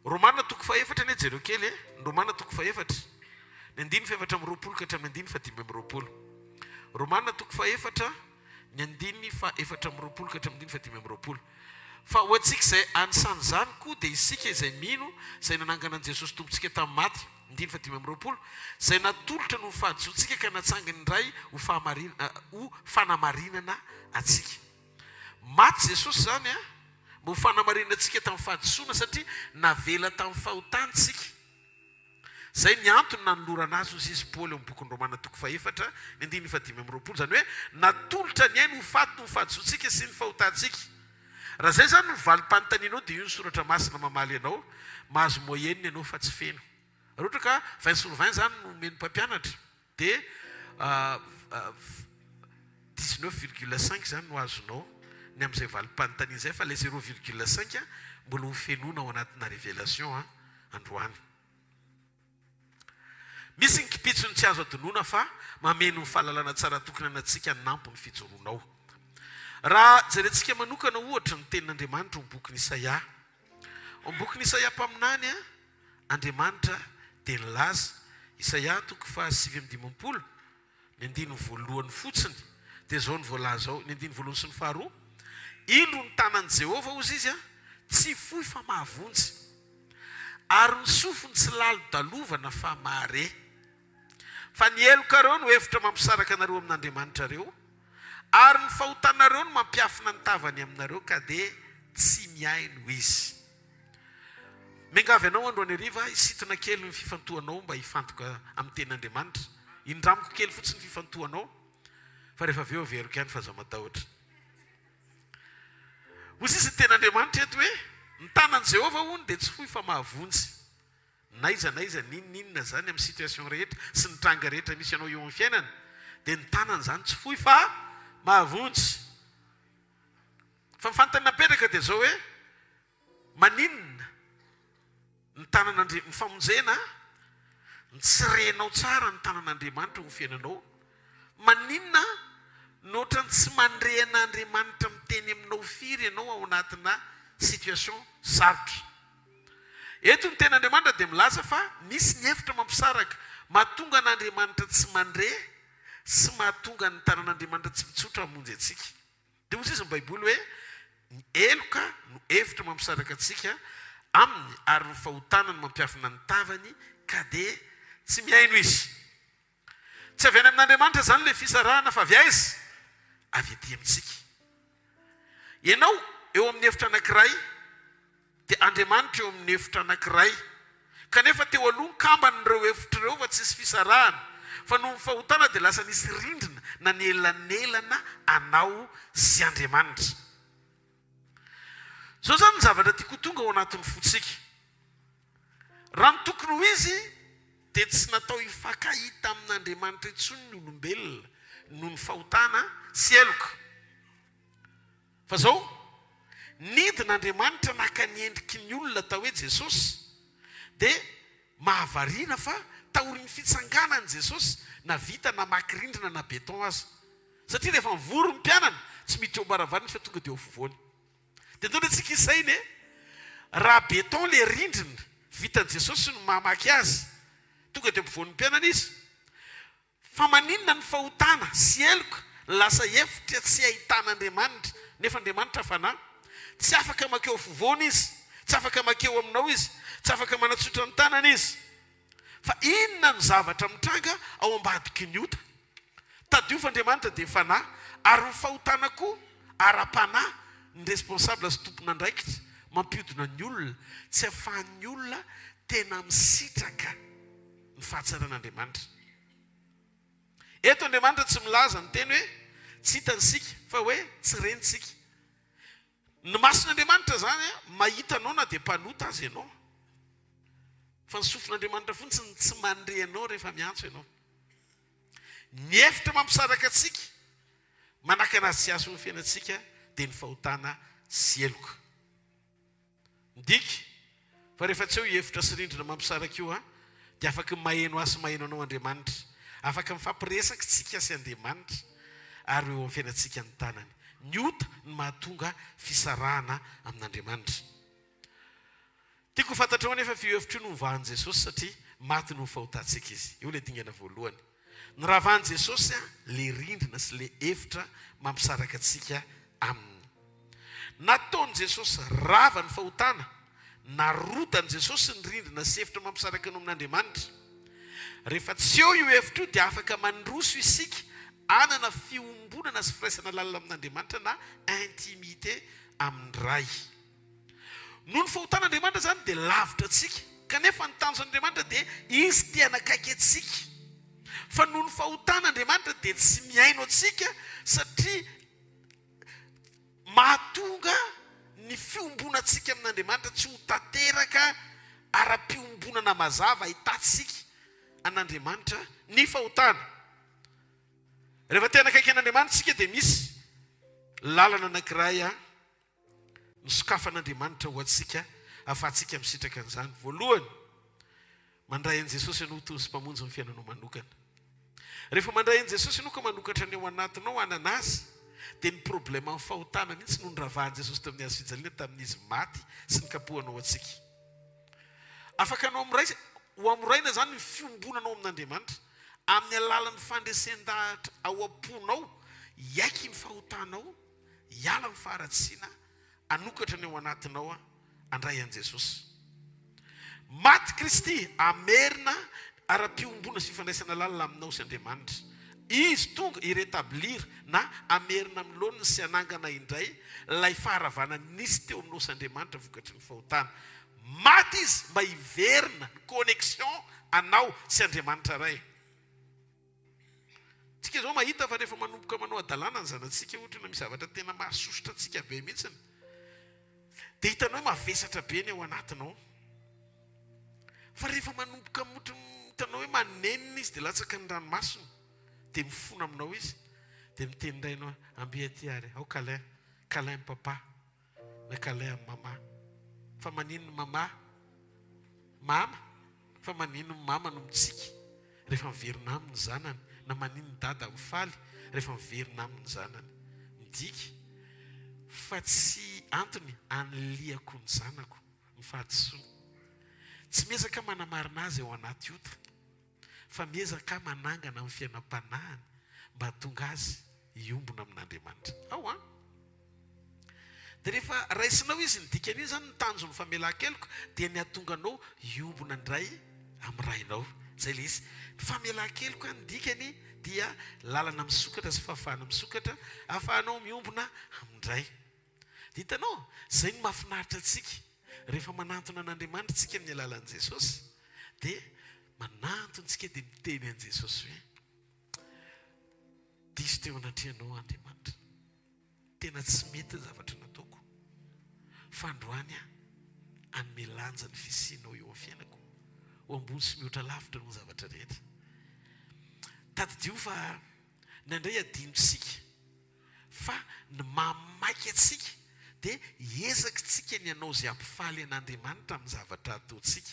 Romana toko fahefatra anie jereo kely e. Ny Romana toko fahefatra. Ny andininy faha-24 ka hatramin'ny andininy faha-25. Romana toko fahefatra, ny andininy faha-24 ka hatramin'ny andininy faha-25. Fa ho antsika izay anisan'izany koa dia isika izay mino izay nanangana an'i Jesosy Tompontsika tamin'ny maty, andininy faha-25, izay natolotra noho ny fahadisoantsika ka natsangany indray ho fahamarinana, ho fanamarinana antsika. Maty Jesosy izany an! Mba ho fanamarinana antsika tamin'ny fahadisoana satria navela tamin'ny fahotana isika. Izay ny antony nanolorana azy, hoy izy Paoly ao amin'ny bokin'ny Romana toko fahefatra, ny andininy fahadimy amby 20, izany hoe natolotra ny ainy ho faty noho ny fahadisoantsika sy ny fahotantsika. Raha izay izany no valim-panontanianao dia io ny soratra masina mamaly anao, mahazo moyenne ianao fa tsy feno. Raha ohatra ka 20 sur 20 izany no omen'ny mpampianatra dia 19 virgule 5 izany no azonao ny amin'izay valim-panontaniana izay fa ilay 0 virgule 5 mbola ho fenoina ao anatina révélation androany. Misy ny kipitsony tsy azo adinoina fa mameno ny fahalalana tsara tokony anantsika hanampy ny fijoroanao. Raha jerentsika manokana ohatra ny tenin'Andriamanitra ao amin'ny bokin'i Isaia. Ao amin'ny bokin'i Isaia mpaminany, Andriamanitra dia nilaza, Isaia toko faha 59, Ny andininy voalohany fotsiny dia izao no voalaza ao, ny andininy voalohany sy ny faharoa, Indro ny tanan'i Jehovah, hozy izy, tsy fohy fa mahavonjy, ary ny sofiny tsy lalodalovana fa mahare. Fa ny helokareo no hevitra mampisaraka anareo amin'Andriamanitrareo, ary ny fahotanareo no mampiafina ny tavany aminareo, ka dia tsy mihaino Izy. Miangavy anao androany hariva hisintona kely ny fifantohanao mba hifantoka amin'ny tenin'Andriamanitra. Indramiko kely fotsiny ny fifantohanao fa rehefa avy eo averiko ihany fa aza matahotra. Hoy sisa ny tenin'Andriamanitra eto hoe, ny tanan'i Jehovah hono dia tsy fohy fa mahavonjy. N'aiza n'aiza n'inon'inona izany amin'ny situation rehetra sy ny tranga rehetra misy anao eo amin'ny fiainana dia ny tanany izany tsy fohy fa mahavonjy. Fa ny fanontaniana mipetraka dia izao hoe, maninona ny tanan'Andri-, ny famonjena, ny tsy renao tsara ny tanan'Andriamanitra eo amin'ny fiainanao? Maninona no ohatran'ny tsy mandre an'Andriamanitra miteny aminao firy ianao ao anatina situation sarotra? Eto ny tenin'Andriamanitra dia milaza fa misy ny efitra mampisaraka, mahatonga an'Andriamanitra tsy mandre sy mahatonga ny tanan'Andriamanitra tsy mitsotra hamonjy antsika. Dia hoy izy ny Baiboly hoe, Ny heloka no efitra mampisaraka antsika Aminy, ary ny fahotana no mampiafina ny tavany, ka dia tsy mihaino Izy. Tsy avy any amin'Andriamanitra izany ilay fisarahana fa avy aiza? Avy ety amintsika. Ianao eo amin'ny efitra anankiray, Dia Andriamanitra eo amin'ny efitra anankiray. Kanefa teo aloha nikambana ireo efitra ireo fa tsisy fisarahana. Fa noho ny fahotana dia lasa nisy rindrina nanelanelana anao sy Andriamanitra. Izao izany ny zavatra tiako ho tonga ao anatin'ny fontsika. Raha ny tokony ho izy dia tsy natao hifankahita amin'Andriamanitra intsony ny olombelona noho ny fahotana sy heloka. Fa zao, nidina Andriamanitra naka ny endriky ny olona atao hoe Jesosy, dia mahavariana fa taorian'ny fitsanganan'i Jesosy navita namaky rindrina na beton aza. Satria rehefa mivory ny mpianany, tsy miditra eo am-baravarana izy fa tonga dia eo afovoany. Dia ndao anie tsika hisaina e! Raha beton le rindrina, vitan'i Jesosy ny mamaky azy, tonga dia ampovoan'ny mpianany izy. Fa maninona ny fahotana sy heloka lasa efitra tsy ahitana Andriamanitra nefa Andriamanitra Fanahy? Tsy afaka makeo afovoany Izy, tsy afaka makeo aminao Izy, tsy afaka manatsotra ny tanany Izy. Fa inona no zavatra mitranga ao ambadiky ny ota? Tadidio fa Andriamanitra dia Fanahy ary ny fahotana koa ara-panahy ny responsable sy tompon'andraikitra mampiodina ny olona tsy afahan'ny olona tena misitraka ny fahatsaran'Andriamanitra. Eto Andriamanitra tsy milaza ny teny hoe tsy hitany isika fa hoe tsy reny isika. Ny mason'Andriamanitra izany mahita anao na dia mpanota aza ianao. Fa ny sofin'Andriamanitra fotsiny tsy mandre anao rehefa miantso ianao. Ny efitra mampisaraka antsika, manakana azy tsy hahasoa ny fiainantsika dia ny fahotana sy heloka. Midika fa rehefa tsy eo io efitra sy rindrina mampisaraka io dia afaky maheno ahy sy maheno anao Andriamanitra. Afaka mifampiresaka isika sy Andriamanitra ary eo amin'ny fiainantsika ny tanany. Ny ota no mahatonga fisarahana amin'Andriamanitra. Tiako ho fantatrao anefa fa io efitra io no novahan'i Jesosy satria maty noho ny fahotantsika Izy. Io ilay dingana voalohany. Noravan'i Jesosy ilay rindrina sy ilay efitra mampisaraka antsika Aminy. Nataon'i Jesosy rava ny fahotana, narodan'i Jesosy ny rindrina sy efitra mampisaraka anao amin'Andriamanitra. Rehefa tsy eo io efitra io dia afaka mandroso isika hanana fiombonana sy firaisana lalina amin'Andriamanitra na intimité amin'ny Ray. Noho ny fahotana Andriamanitra izany dia lavitra antsika. Kanefa ny tanjon'Andriamanitra dia Izy te hanakaiky antsika. Fa noho ny fahotana Andriamanitra dia tsy mihaino antsika satria mahatonga ny fiombonantsika amin'Andriamanitra tsy ho tanteraka ara-piombonana mazava ahitantsika an'Andriamanitra ny fahotana. Rehefa te hanakaiky an'Andriamanitra isika dia misy lalana anankiray nosokafan'Andriamanitra ho antsika ahafahantsika misitraka an'izany. Voalohany, mandray an'i Jesosy ianao ho Tompo sy Mpamonjy ny fiainanao manokana. Rehefa mandray an'i Jesosy ianao ka manokatra ny ao anatinao hanana Azy, dia ny probleman'ny fahotana mihitsy no noravahan'i Jesosy teo amin'ny hazo fijaliana tamin'Izy maty sy nikapohana ho antsika. Afaka anao miray, ho hamoraina izany ny fiombonanao amin'Andriamanitra amin'ny alalan'ny fandresen-dahatra ao am-ponao hiaiky ny fahotanao, hiala amin'ny faharatsiana, hanokatra ny ao anatinao handray an'i Jesosy. Maty Kristy hamerina ara-piombona sy fifandraisana lalina aminao sy Andriamanitra. Izy tonga hi-rétablir na hamerina amin'ny laoniny sy hanangana indray ilay faharavana nisy teo aminao sy Andriamanitra vokatry ny fahotana. Maty Izy mba hiverina ny connexion anao sy Andriamanitra Ray. Tsika izao mahita fa rehefa manomboka manao hadalana ny zanatsika ohatra na misy zavatra tena mahasosotra antsika be mihitsiny dia hitanao hoe mavesatra be ny ao anatinao. Fa rehefa manomboka motro hitanao hoe manenina izy dia latsaka ny ranomasony dia mifona aminao izy dia miteny indray ianao hoe amby aty ary ao câlin, câlin papa. na câlin amin'i mama. Fa maninona mama? Mama? Fa maninona mama no mitsiky rehefa miverina aminy ny zanany na maninona dada mifaly rehefa miverina aminy ny zanany? Midika fa tsy antony anilihako ny zanako ny fahadisoany. Tsy miezaka manamarina azy ao anaty ota. fa miezaka manangana amin'ny fiainam-panahiny mba hahatonga azy hiombona amin'Andriamanitra. Ao an! Dia rehefa raisinao izy, ny dikan'io izany, ny tanjon'ny famelan-keloka dia ny hahatonga anao hiombona indray amin'ny Rainao. Izay ilay izy. Ny famelan-keloka, ny dikany dia lalana misokatra sy fahafahana misokatra ahafahanao miombona amin-dRay. Dia hitanao, izay no mahafinaritra antsika. Rehefa manantona an'Andriamanitra isika amin'ny alalan'i Jesosy, dia manantona isika dia miteny an'i Jesosy hoe, Diso teo anatrehanao aho Andriamanitra. Tena tsy mety ny zavatra nataoko. Fa androany aho hanome lanja ny fisianao eo amin'ny fiainako, ho ambony sy mihoatra lavitra noho ny zavatra rehetra. Tadidio fa indraindray adinontsika Fa ny maha maika antsika dia hiezaka tsika ny hanao izay hampifaly an'Andriamanitra amin'ny zavatra ataontsika.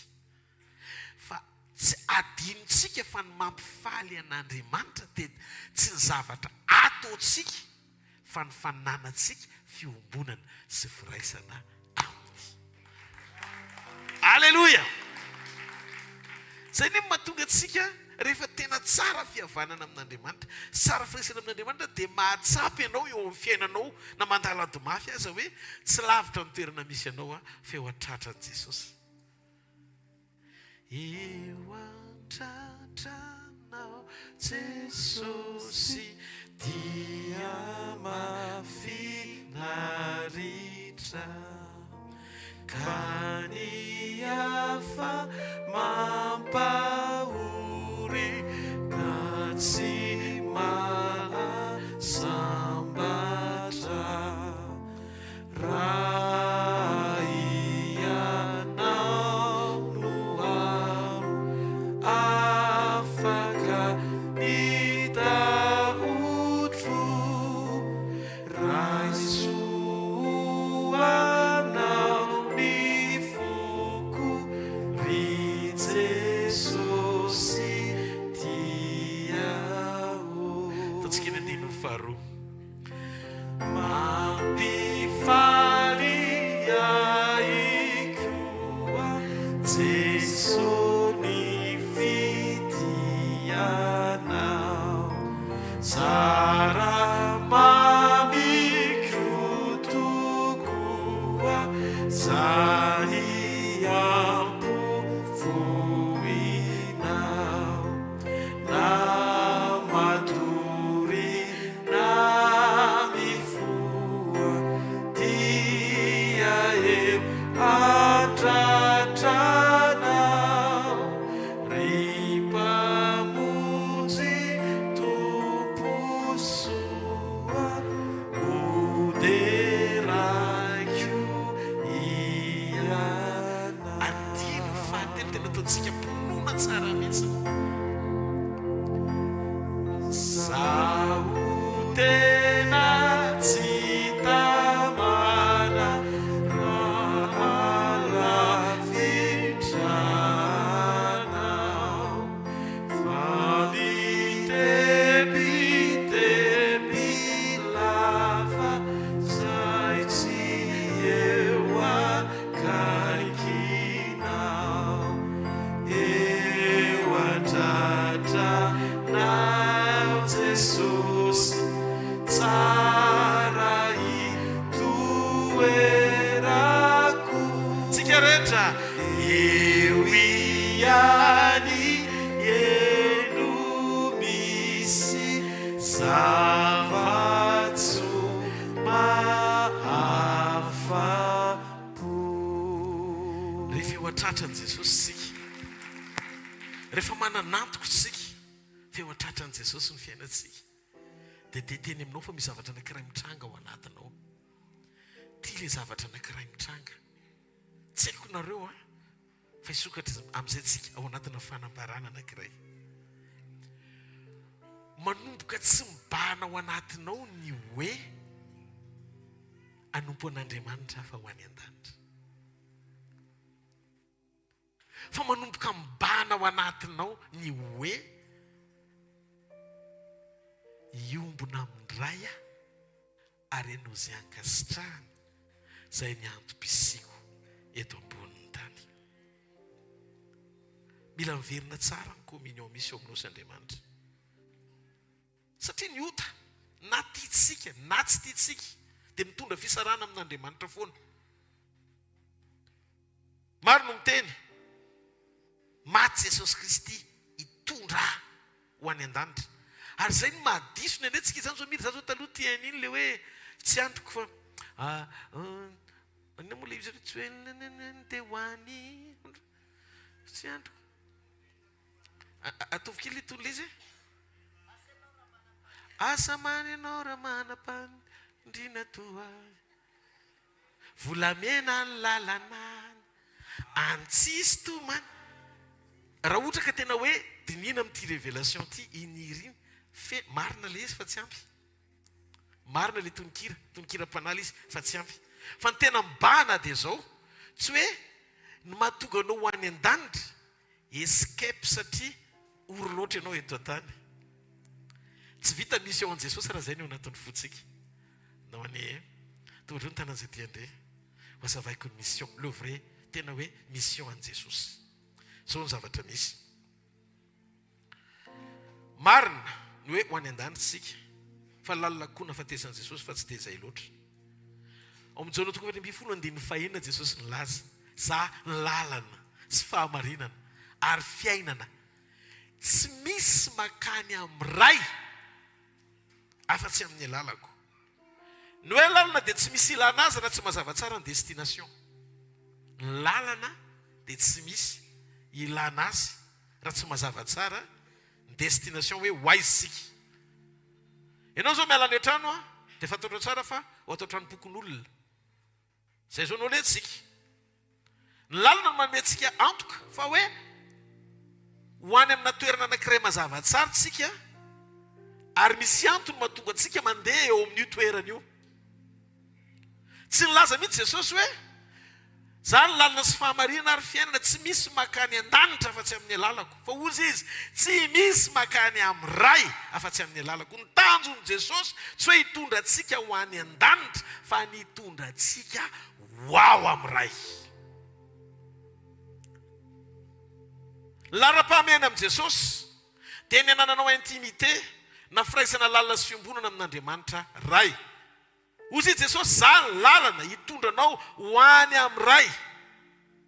Fa tsy adinontsika fa ny mampifaly an'Andriamanitra dia tsy ny zavatra ataontsika fa ny fananantsika fiombonana sy firaisana Aminy. Aleloia! Izay anie no mahatonga antsika rehefa tena tsara fihavanana amin'Andriamanitra, tsara firaisana amin'Andriamanitra dia mahatsapa ianao eo amin'ny fiainanao na mandalo ady mafy aza hoe tsy lavitra ny toerana misy anao aho fa eo an-tratran'i Jesosy. Eo an-tratranao Jesosy dia mahafinaritra Ka ny hafa mampahory Ka tsy mahasambatra Raha Ianao no aro afaka ny tahotro, raiso ho Anao ny foko, ry Jesosy tia ô. Ataontsika ny andininy faharoa. Mampifaly ahy koa Jeso ny fitianao Zara mamiko tokoa Zahy ampofoinao Na matory Na mifoha dia eo. Jesosy, tsara itoerako. Tsika rehetra, eo ihany eny misy zava-tsoa mahafa-po. Rehefa eo an-tratran'i Jesosy isika, rehefa manan'antoko isika fa eo an-tratran'i Jesosy ny fiainantsika, dia te hiteny aminao fa misy zavatra anankiray mitranga ao anatinao. Ity ilay zavatra anankiray mitranga. Tsy haiko nareo an, fa hisokatra amin'izay tsika ao anatina fanambarana anankiray. Manomboka tsy mibahana ao anatinao ny hoe hanompo an'Andriamanitra fa ho any an-danitra. Fa manomboka mibahana ao anatinao ny hoe hiombona amin'ny Ray aho ary hanao izay ankasitrahany, izay ny antom-pisiako eto ambonin'ny tany. Mila miverina tsara ny communion misy eo aminao sy Andriamanitra. Satria ny ota, na tiantsika na tsy tiantsika, dia mitondra fisarahana amin'Andriamanitra foana. Maro no miteny, maty Jesosy Kristy hitondra ahy ho any an-danitra. Ary izay no mahadiso ny anetsika izany zao mira, za zao taloha tia an'iny le hoe tsy andriko fa inona moa le izy tsy hoe te ho any tsy andriko. Ataovy kely itony le izy e. Asa marina ianao raha manam-pandriana toa ahy. Volamena ny lalana any tsisy tomany. Raha ohatra ka tena hoe dinihina amin'ity révélation ity iny hira iny, fe marina le izy fa tsy ampy. Marina le tononkira, tononkiram-panahy le izy fa tsy ampy. Fa ny tena mibahana dia izao, tsy hoe ny mahatonga anao ho any an-danitra, escape satria ory loatra ianao eto an-tany. Tsy vita mission an'i Jesosy raha izay ny ao anatin'ny fontsika. Nao anie e. Tonga hatreo ny tanan'izay tia andeha. Ho azavaiko ny mission, le vrai, tena hoe mission an'i Jesosy. Izao ny zavatra misy. Marina ny hoe ho any an-danitra isika, fa lalina kokoa nahafatesan'i Jesosy fa tsy dia izay loatra. Ao amin'ny Jaona toko faha-14 andininy fahenina Jesosy nilaza, Za lalana sy fahamarinana ary fiainana, tsy misy makany amin'ny Ray afa-tsy amin'ny alalako. Ny hoe lalana dia tsy misy ilana azy raha tsy mazava tsara ny destination. Ny lalana dia tsy misy ilana azy raha tsy mazava tsara ny destination hoe ho aiza isika. Ianao izao miala any an-trano dia fantatrao tsara fa ho ato an-tranom-pokonolona. Izay izao no alehantsika. Ny lalana no manome antsika antoka fa hoe ho any amina toerana anankiray mazava tsara isika ary misy antony mahatonga antsika mandeha eo amin'io toerana io. Tsy nilaza mihitsy Jesosy hoe, Za ny lalana sy fahamarinana ary fiainana, tsy misy makany an-danitra afa-tsy amin'ny alalako. Fa hozy Izy, tsy misy makany amin'ny Ray afa-tsy amin'ny alalako. Ny tanjon'i Jesosy tsy hoe hitondra antsika ho any an-danitra fa ny hitondra antsika ho ao amin'ny Ray. Ny laharam-pahamehana amin'i Jesosy dia ny hanananao intimité na firaisana lalina sy fiombonana amin'Andriamanitra Ray. Hozy i Jesosy, Za ny lalana hitondra anao ho any amin'ny Ray,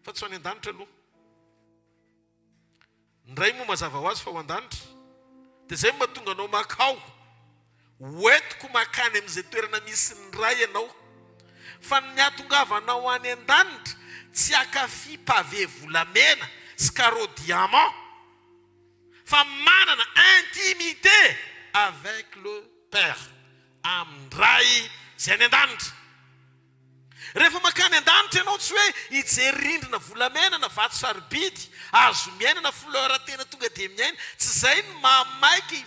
fa tsy ho any an-danitra aloha. Ny Ray moa mazava ho azy fa ho an-danitra. Dia izay no mahatonga anao makao. Ho entiko makany amin'izay toerana misy ny Ray ianao. Fa ny hahatongavanao any an-danitra, tsy hakafy pavé volamena sy carreau diamant, fa manana intimité avec le Père. Amin'ny Ray izay any an-danitra. Rehefa mankany an-danitra ianao, tsy hoe hijery rindrina volamena na vato sarobidy, hazo miaina na fleur tena tonga dia miaina. Tsy izay no mahamaika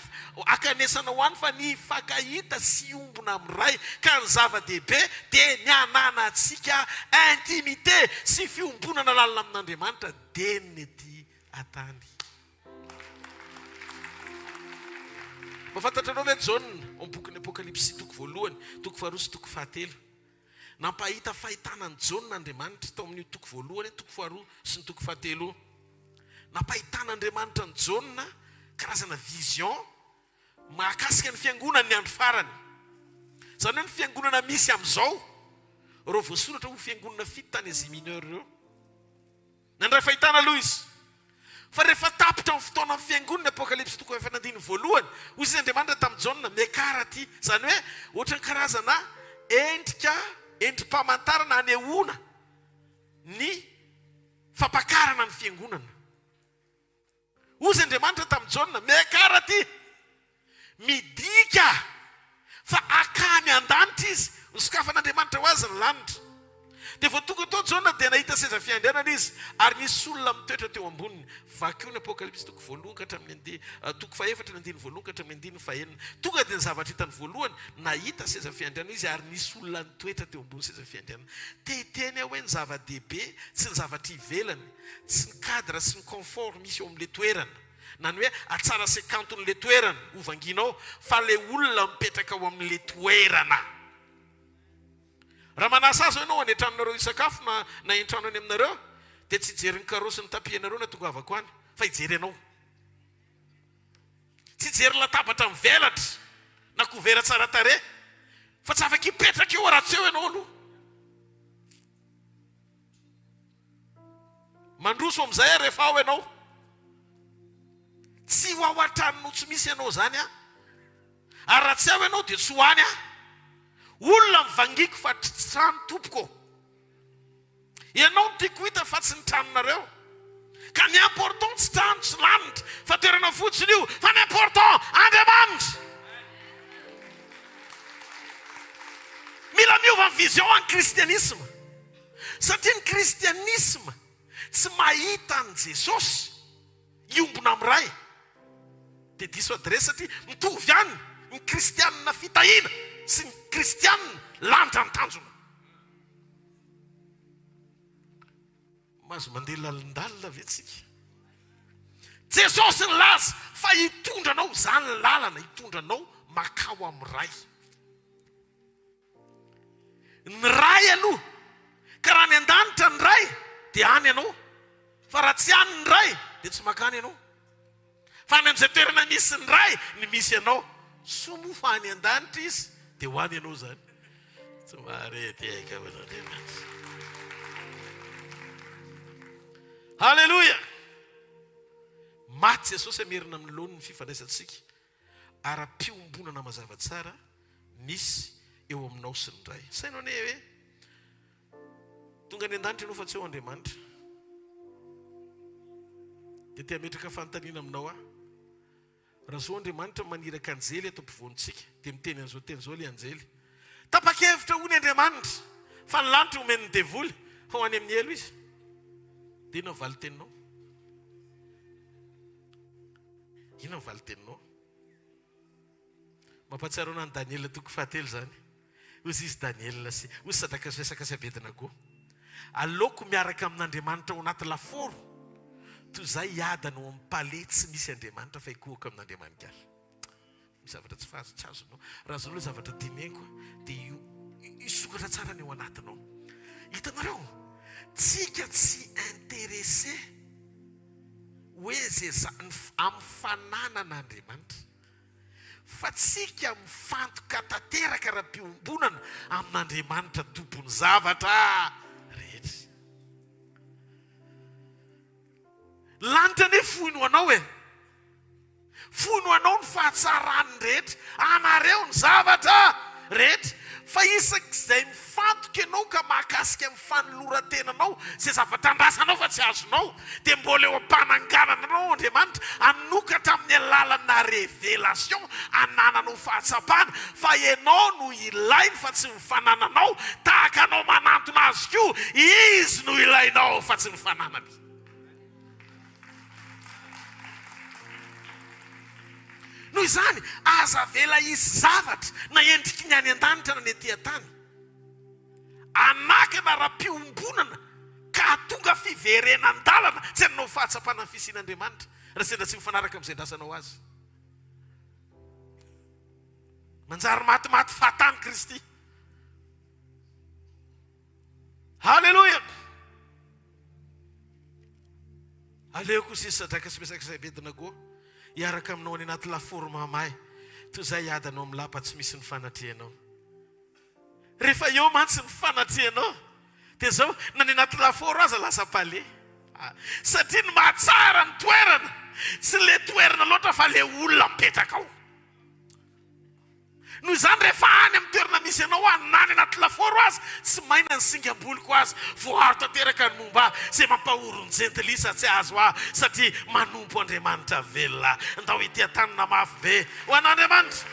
hankanesanao any fa ny hifankahita sy hiombona amin'ny Ray. Ka ny zava-dehibe dia ny hananantsika intimité sy fiombonana lalina amin'Andriamanitra dieny ny ety an-tany. Mba fantatrareo ve Jaona ao amin'ny bokin'ny Apokalypsy toko voalohany, toko faharoa sy toko fahatelo? Nampahita fahitana an'i Jaona Andriamanitra tao amin'io toko voalohany, toko faharoa sy ny toko fahatelo io. Nampahitan'Andriamanitra an'i Jaona karazana vision. Mahakasika ny fiangonany ny andro farany. Izany hoe ny fiangonana misy amin'izao, ireo voasoratra ho fiangonana fito tany Asie Mineure ireo. Nandray fahitana aloha izy. Fa rehefa tapitra ny fotoanan'ny fiangonana, Apokalypsy toko fahefatra andininy voalohany, hoy izy Andriamanitra tamin'i Jaona, Miakara aty. Izany hoe ohatran'ny karazana endrika, endri-pamantarana anehoana ny fampakarana ny fiangonana. Hozy Andriamanitra tamin'i Jaona, Miakara aty! Midika fa hakany an-danitra izy. Nosokafan'Andriamanitra ho azy ny lanitra. Dia vao tonga tao Jaona dia nahita seza fiandrianana izy, ary nisy olona mitoetra teo amboniny. Vakio ny Apokalypsy toko voalohany ka hatramin'ny andi, toko fahefatra ny andininy voalohany ka hatramin'ny andininy fahenina. Tonga dia ny zavatra hitany voalohany, nahita seza fiandrianana izy ary nisy olona nitoetra teo ambony seza fiandrianana. Te hiteny aho hoe ny zava-dehibe tsy ny zavatra ivelany, tsy ny cadre sy ny confort misy eo amin'ilay toerana, na ny hoe hatsara sy hakanton'ilay toerana ho vangianao, fa ilay olona mipetraka ao amin'ilay toerana. Raha manasa azy ianao any an-tranonareo hisakafo na na en-trano any aminareo, dia tsy hijery ny carreaux sy ny tapis anareo na tongavako any, fa hijery anao. Tsy hijery latabatra mivelatra na couvert tsara tarehy, fa tsy afaka hipetraka eo raha tsy eo ianao aloha. Mandroso amin'izay aho rehefa ao ianao. Tsy ho ao an-tranonao tsy misy ianao izany aho. Ary raha tsy ao ianao dia tsy ho any aho. Olona mivangiko fa trano tompoko ô. Ianao no tiako hita fa tsy ny tranonareo. Ka ny important tsy trano tsy lanitra fa toerana fotsiny io fa ny important Andriamanitra. Mila miova ny vision any kristianisma. Satria ny kristianisma tsy mahita an'i Jesosy hiombona amin'ny Ray dia diso adiresy satria mitovy ihany ny kristianina fitahiana sy ny kristianina lanitra ny tanjona. Mahazo mandeha lalindalina ve tsika? Jesosy nilaza fa hitondra anao, izany ny lalana hitondra anao makao amin'ny Ray. Ny Ray aloha, ka raha any an-danitra ny Ray dia any ianao, fa raha tsy any ny Ray dia tsy makany ianao. Fa any amin'izay toerana misy ny Ray ny misy anao. Soa moa fa any an-danitra Izy dia ho any ianao izany. Tsy mahare ty aika Andriamanitra. Haleloia! Maty Jesosy hamerina amin'ny laoniny ny fifandraisantsika ara-piombonana mazava tsara misy eo aminao sy ny Ray. Saino anie hoe tonga any an-danitra ianao fa tsy eo Andriamanitra. Dia te hametraka fanontaniana aminao aho. Raha zao Andriamanitra maniraka anjely eto ampovoantsika, dia miteny an'izao teny izao ilay anjely. Tapa-kevitra hono Andriamanitra fa ny lanitra omen'ny devoly fa ho any amin'ny helo izy. Dia inona ny valin-teninao? Inona ny valin-teninao? Mampahatsiaro an'i Daniela toko fahatelo izany. Hoy izy Daniela sy hoy Sadraka sy Mesaka sy Abednego. Aleoko miaraka amin'Andriamanitra ao anaty lafaoro toy izay hiadana ao amin'ny palais tsy misy Andriamanitra fa hikohaka amin'Andriamanikala. Misy zavatra tsy fahazo tsy azonao. Raha izao ilay zavatra teneniko dia io hisokatra tsara ny ao anatinao. Hitanareo? Tsika tsy intéressé hoe ze za ny amin'ny fananana Andriamanitra. Fa tsika mifantoka tanteraka ara-piombonana amin'Andriamanitra Tompon'ny zavatra rehetra. Ny lanitra anie foiny ho anao e! Foiny ho anao ny fahatsaran'ny rehetra, anareo ny zavatra rehetra. Fa isak'izay mifantoka ianao ka mahakasika ny fanoloran-tenanao, izay zavatra andrasanao fa tsy azonao, dia mbola eo am-pananganana anao Andriamanitra, hanokatra amin'ny alalanà révélation hanananao fahatsapana fa ianao no ilainy fa tsy ny fanananao, tahaka anao manantona Azy koa, Izy no ilainao fa tsy ny fananany. Noho izany, aza avela hisy zavatra, na endriky ny any an-danitra na ny ety an-tany, hanakana ara-piombonana ka hahatonga fiverenan-dalana tsy hananao fahatsapana ny fisian'Andriamanitra, raha sendra tsy mifanaraka amin'izay andrasanao azy. Manjary matimaty fahatany Kristy. Haleloia! Aleoko sisa Sadraka sy Mesaka sy Abednego hiaraka aminao any anaty lafaoro mahamay. Toy izay hiadana ao amin'ny lapa tsy misy ny fanatrehanao. Rehefa eo mantsy ny fanatrehanao dia izao, na ny anaty lafaoro aza lasa palais. Satria ny mahatsara ny toerana, tsy ilay toerana loatra fa ilay olona mipetraka ao. Noho izany rehefa any amin'ny toerana misy anao aho na any anaty lafaoro aza, tsy maina ny singam-boliko aza, voaaro tanteraka ny momba ahy, izay mampahory ny jentilisa tsy hahazo ahy satria manompo Andriamanitra velona aho. Ndao hitia-tanana mafy be ho an'Andriamanitra.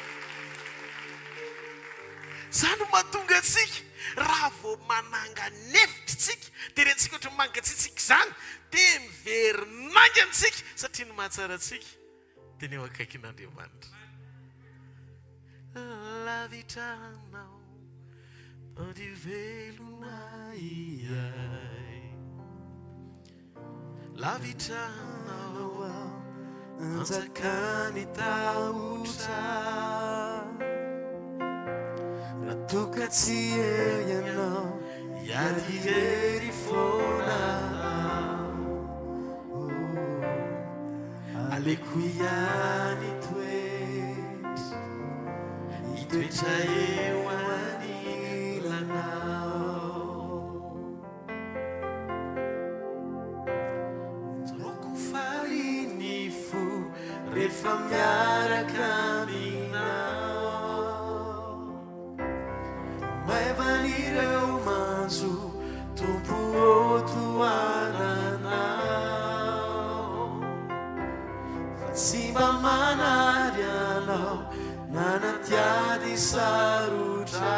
Izany no mahatonga antsika raha vao manangan'efitra isika dia rentsika ohatran'ny mangatsiatsiaka izany dia miverin'aingana isika satria ny mahatsara antsika dia ny eo akaikin'Andriamanitra. Lavitra anao, ody velona iay. Lavitra anao aho, anjakan'ny tahotra. Raha toa ka tsy eo ianao, hiady irery foana aho. Aleoko ihany hitoetra, hitoetra eo anilanao. Tsaroako faly ny fo rehefa miaraka aminao. Maivan'ireo manjo, Tompo ô tohananao. Fa tsy mba manary anao na anaty ady sarotra.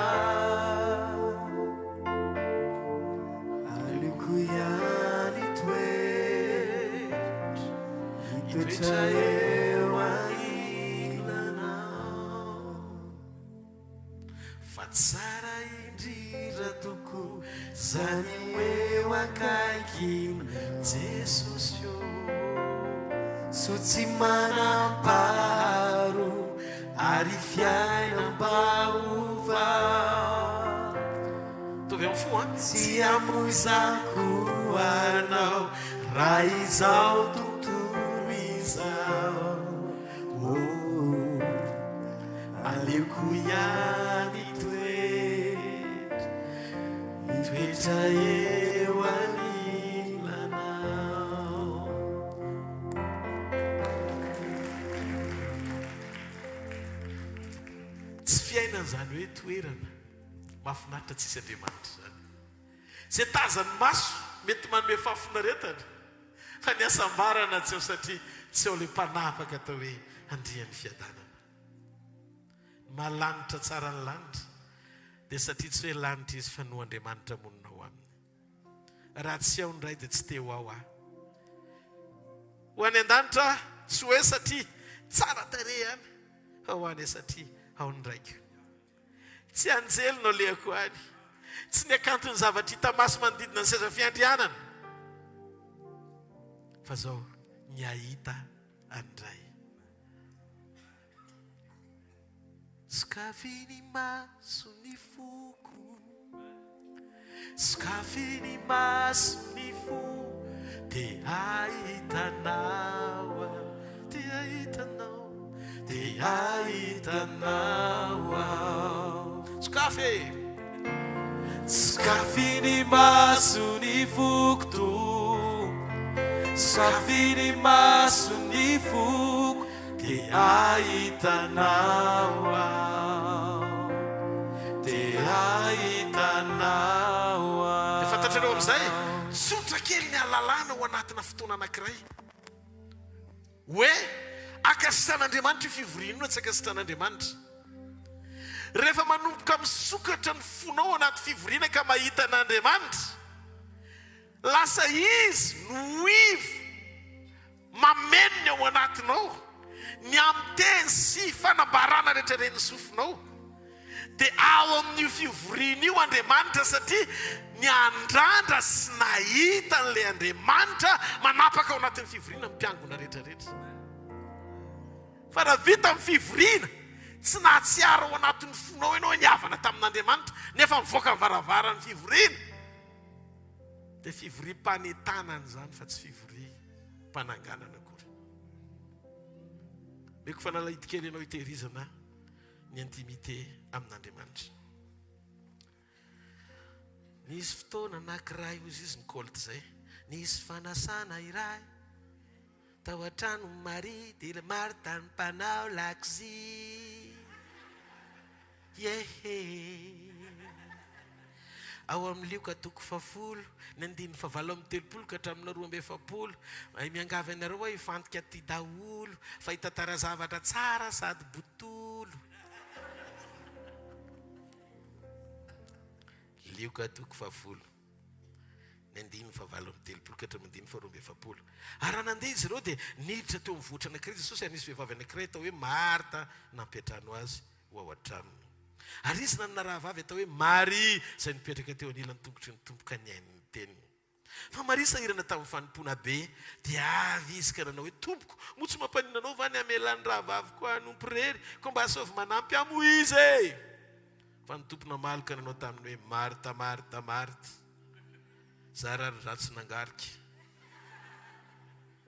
Aleoko ihany hitoetra, hitoetra eo anilanao. Fa tsara indrindra tokoa zany ho eo akaikin'i Jesosy ô. Soa tsy manam-paharoa ary fiainam-baovao. Mitovy amin'ny fo an. Tsy hamoizako anao raha izao tontolo izao. Oh, aleoko ihany hitoetra, hitoetra eo anilanao. Tsy fiainana izany hoe toerana mahafinaritra tsisy Andriamanitra izany. Izay tazan'ny maso mety manome fahafinaretana fa ny hasambarana tsy ao satria tsy ao ilay mpanapaka atao hoe Andrian'ny fiadanana. Ny maha lanitra tsara ny lanitra dia satria tsy hoe lanitra izy fa noho Andriamanitra monina ao aminy. Raha tsy ao ny Ray dia tsy te ho ao aho. Ho any an-danitra aho tsy hoe satria tsara tarehy any fa ho any satria ao ny Raiko. Tsy anjely no alehako any. Tsy ny hakanton'ny zavatra hita maso manodidina ny seza fiandrianana. Fa zao, ny hahita an'i Ray. Sokafy ny maso ny foko. Sokafy ny maso ny fo. Te hahita anao aho. Te hahita anao. Te hahita anao aho. Sokafy e! Sokafy ny maso ny foko Tompo. Sokafy ny maso ny foko. Te hahita anao aho. Te hahita anao Dia fantatrareo amin'izay, aho. tsotra kely ny halalana ao anatina fotoana anankiray. Hoe ankasitrahan'Andriamanitra io fivoriana io na tsy ankasitrahan'Andriamanitra. Rehefa manomboka misokatra ny fonao ao anaty fivoriana ka mahita an'Andriamanitra, lasa Izy no ivo mameno ny ao anatinao, ny amin'ny teny sy fanambarana rehetra ren'ny sofinao. Dia ao amin'io fivoriana io Andriamanitra satria niandrandra sy nahita an'ilay Andriamanitra manapaka ao anatin'ny fivoriana ny mpiangona rehetra rehetra. Fa raha vita ny fivoriana, tsy nahatsiaro ao anatin'ny fonao ianao hoe nihavana tamin'Andriamanitra, nefa mivoaka ny varavaran'ny fivoriana, dia fivoriam-panentanana izany fa tsy fivoriam-pananganana akory. Omeko fanalahidy kely ianao hitehirizana. Ny intimité amin'Andriamanitra. Nisy fotoana anankiray hozy izy ny colt izay, nisy fanasana iray tao an-tranon'i Maria dia ilay Martha ny mpanao lakozia. Yehe. Ao amin'ny Lioka toko fahafolo, ny andininy fahavalo amby 30 ka hatramin'ny 42. Miangavy anareo aho hifantika aty daholo fa hitantara zavatra tsara sady botolo. Lioka toko fahafolo, ny andininy fahavalo amby 30 ka hatramin'ny andininy faha-42. Ary raha nandeha izy ireo dia niditra teo amin'ny vohitra anankiray Jesosy ary nisy vehivavy anankiray atao hoe Marta nampiantrano azy ho ao an-tranony. Ary izy nanana rahavavy atao hoe Maria izay nipetraka teo anilan'ny tongotry ny Tompo ka nihaino ny teniny. Fa Maria sahirana tamin'ny fanompoana be, dia avy izy ka nanao hoe, Tompoko, moa tsy mampaninona anao va ny hamelan'ny rahavaviko hanompo irery? Koa mba asaovy manampy ahy moa izy e! Fa ny Tompo namaly ka nanao taminy hoe, Marta, Marta, Marta, zara ary ratsy nangarika.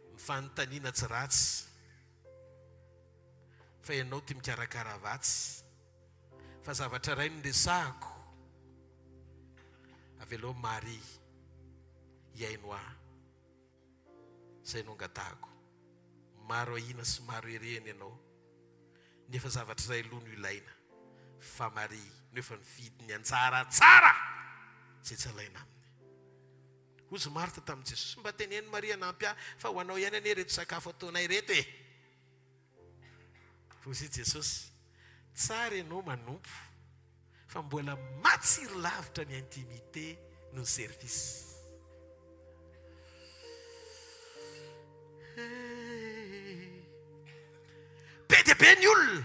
Ny fanontaniana tsy ratsy, fa ianao tia mikarakara vatsy. Fa zavatra iray no resahako, avelao Maria hihaino ahy, izay no angatahako. Maro ahiana sy maro herehina ianao, nefa zavatra iray loha no ilaina, fa Maria no efa nifidy ny anjara tsara izay tsy alaina aminy. Hozy Marta tamin'i Jesosy, Mba teneno Maria hanampy ahy, fa ho anao ihany anie ireto sakafo ataonay ireto e! Hozy i Jesosy, Tsara ianao manompo, fa mbola matsiro lavitra ny intimité noho ny service. Be dia be ny olona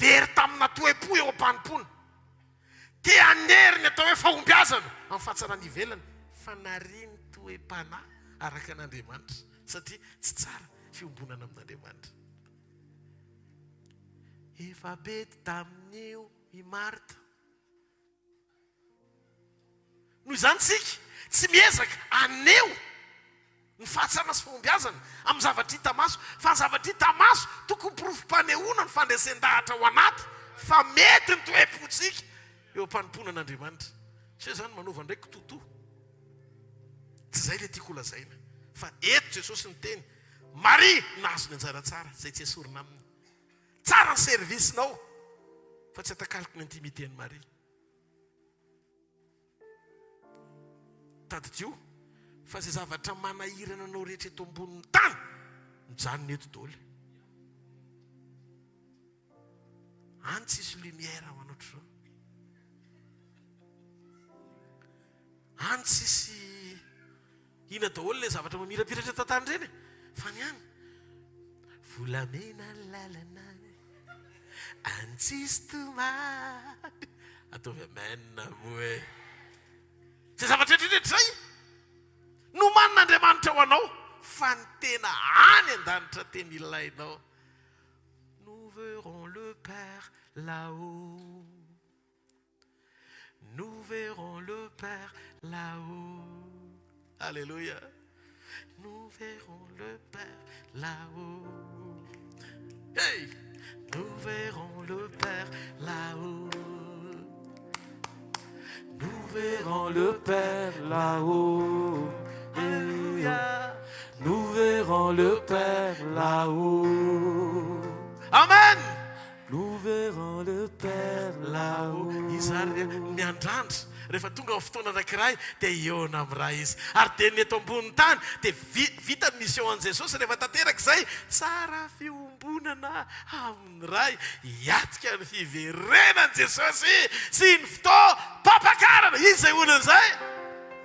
very tamina toe-po eo am-panompoana. Te hanery ny atao hoe fahombiazana amin'ny fahatsarana ivelany fa nariany toe-panahy araka an'Andriamanitra satria tsy tsara fiombonana amin'Andriamanitra. Efa bedy tamin'io i Marta. Noho izany isika tsy miezaka haneho ny fahatsarana sy fahombiazana amin'ny zavatra hita maso, fa ny zavatra hita maso tokony porofom-panehoana ny fandresen-dahatra ao anaty fa mety ny toe-pontsika eo am-panompoana an'Andriamanitra. Tsy hoe izany manova indray kitoatoa. Tsy izay ilay tiako holazaina. Fa eto Jesosy niteny, Maria nahazo ny anjara tsara, izay tsy esorina aminy. Tsara ny service-nao, fa tsy atakaloko ny intimité an'i Maria. Tadidio fa izay zavatra manahirana anao rehetra eto ambonin'ny tany, mijanona eto daholo. Any tsisy lumière ho anao ohatr'izao. Any tsisy ina daholo ilay zavatra mamirapiratra eto an-tany ireny e. Fa ny any volamena ny lalana. Any tsisy tomany. Ataovy amen moa e. Izay zavatra rehetra izay nomanin'Andriamanitra ho anao fa ny tena any an-danitra tena ilainao. Nous verrons le Père là-haut. Nous verrons le Père là-haut. Alléluia. Nous verrons le Père là-haut. Hey! Nous verrons le Père là-haut. Nous verrons le Père là-haut. Alléluia. Nous verrons le Père là-haut. Amen. Nous verrons le Père là-haut. Izy ary miandrandra rehefa tonga amin'ny fotoana anankiray dia hihaona amin'ny Ray izy. Ary dia ny eto ambonin'ny tany dia vita ny mission an'i Jesosy rehefa tanteraka izay, tsara fiombonana amin'ny Ray hiatrika ny fiverenan'i Jesosy sy ny fotoam-pampakarana. Iza izay olona izay?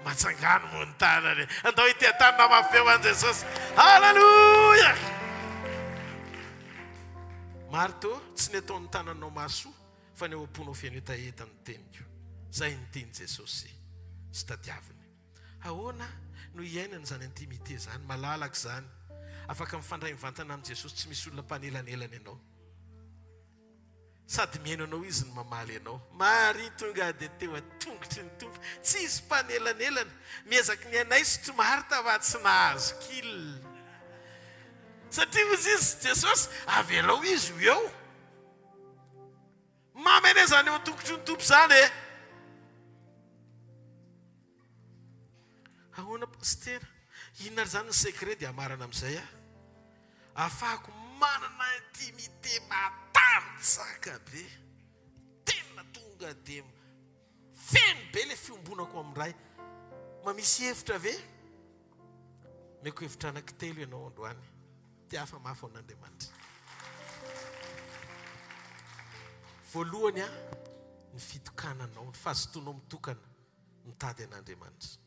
Matsangano moa ny tanany. Andao hiteha-tanana mafy be ho an'i Jesosy. Haleloia! Marto, tsy ny ataon'ny tananao mahasoa fa ny ao am-ponao feno hetaheta ny teniko. Izay ny tian'i Jesosy sy tadiaviny. Ahoana no hiainana izany intimité izany? Malalaka izany. Afaka mifandray mivantana amin'i Jesosy tsy misy olona mpanelanelana ianao. Sady mihaino anao Izy no mamaly anao. Maria tonga dia teo an-tongotry ny Tompo. Tsy hisy mpanelanelana. Miezaky ny hanaisotra Marta fa tsy nahazo kil. Satria hozy izy, Jesosy, avelao izy ho eo. Mamy anie izany eo an-tongotry ny Tompo izany e! Ahoana Pasitera? Inona ary izany ny secret dia hamarana amin'izay aho. Ahafahako manana intimité matanjaka be. Tena tonga dia feno be ilay fiombonako amin'ny Ray. Mba misy hevitra ve? Omeko hevitra anankitelo ianao androany. Tiafa mafy an'Andriamanitra. Voalohany a, ny fitokananao, ny fahazotoanao mitokana mitady an'Andriamanitra.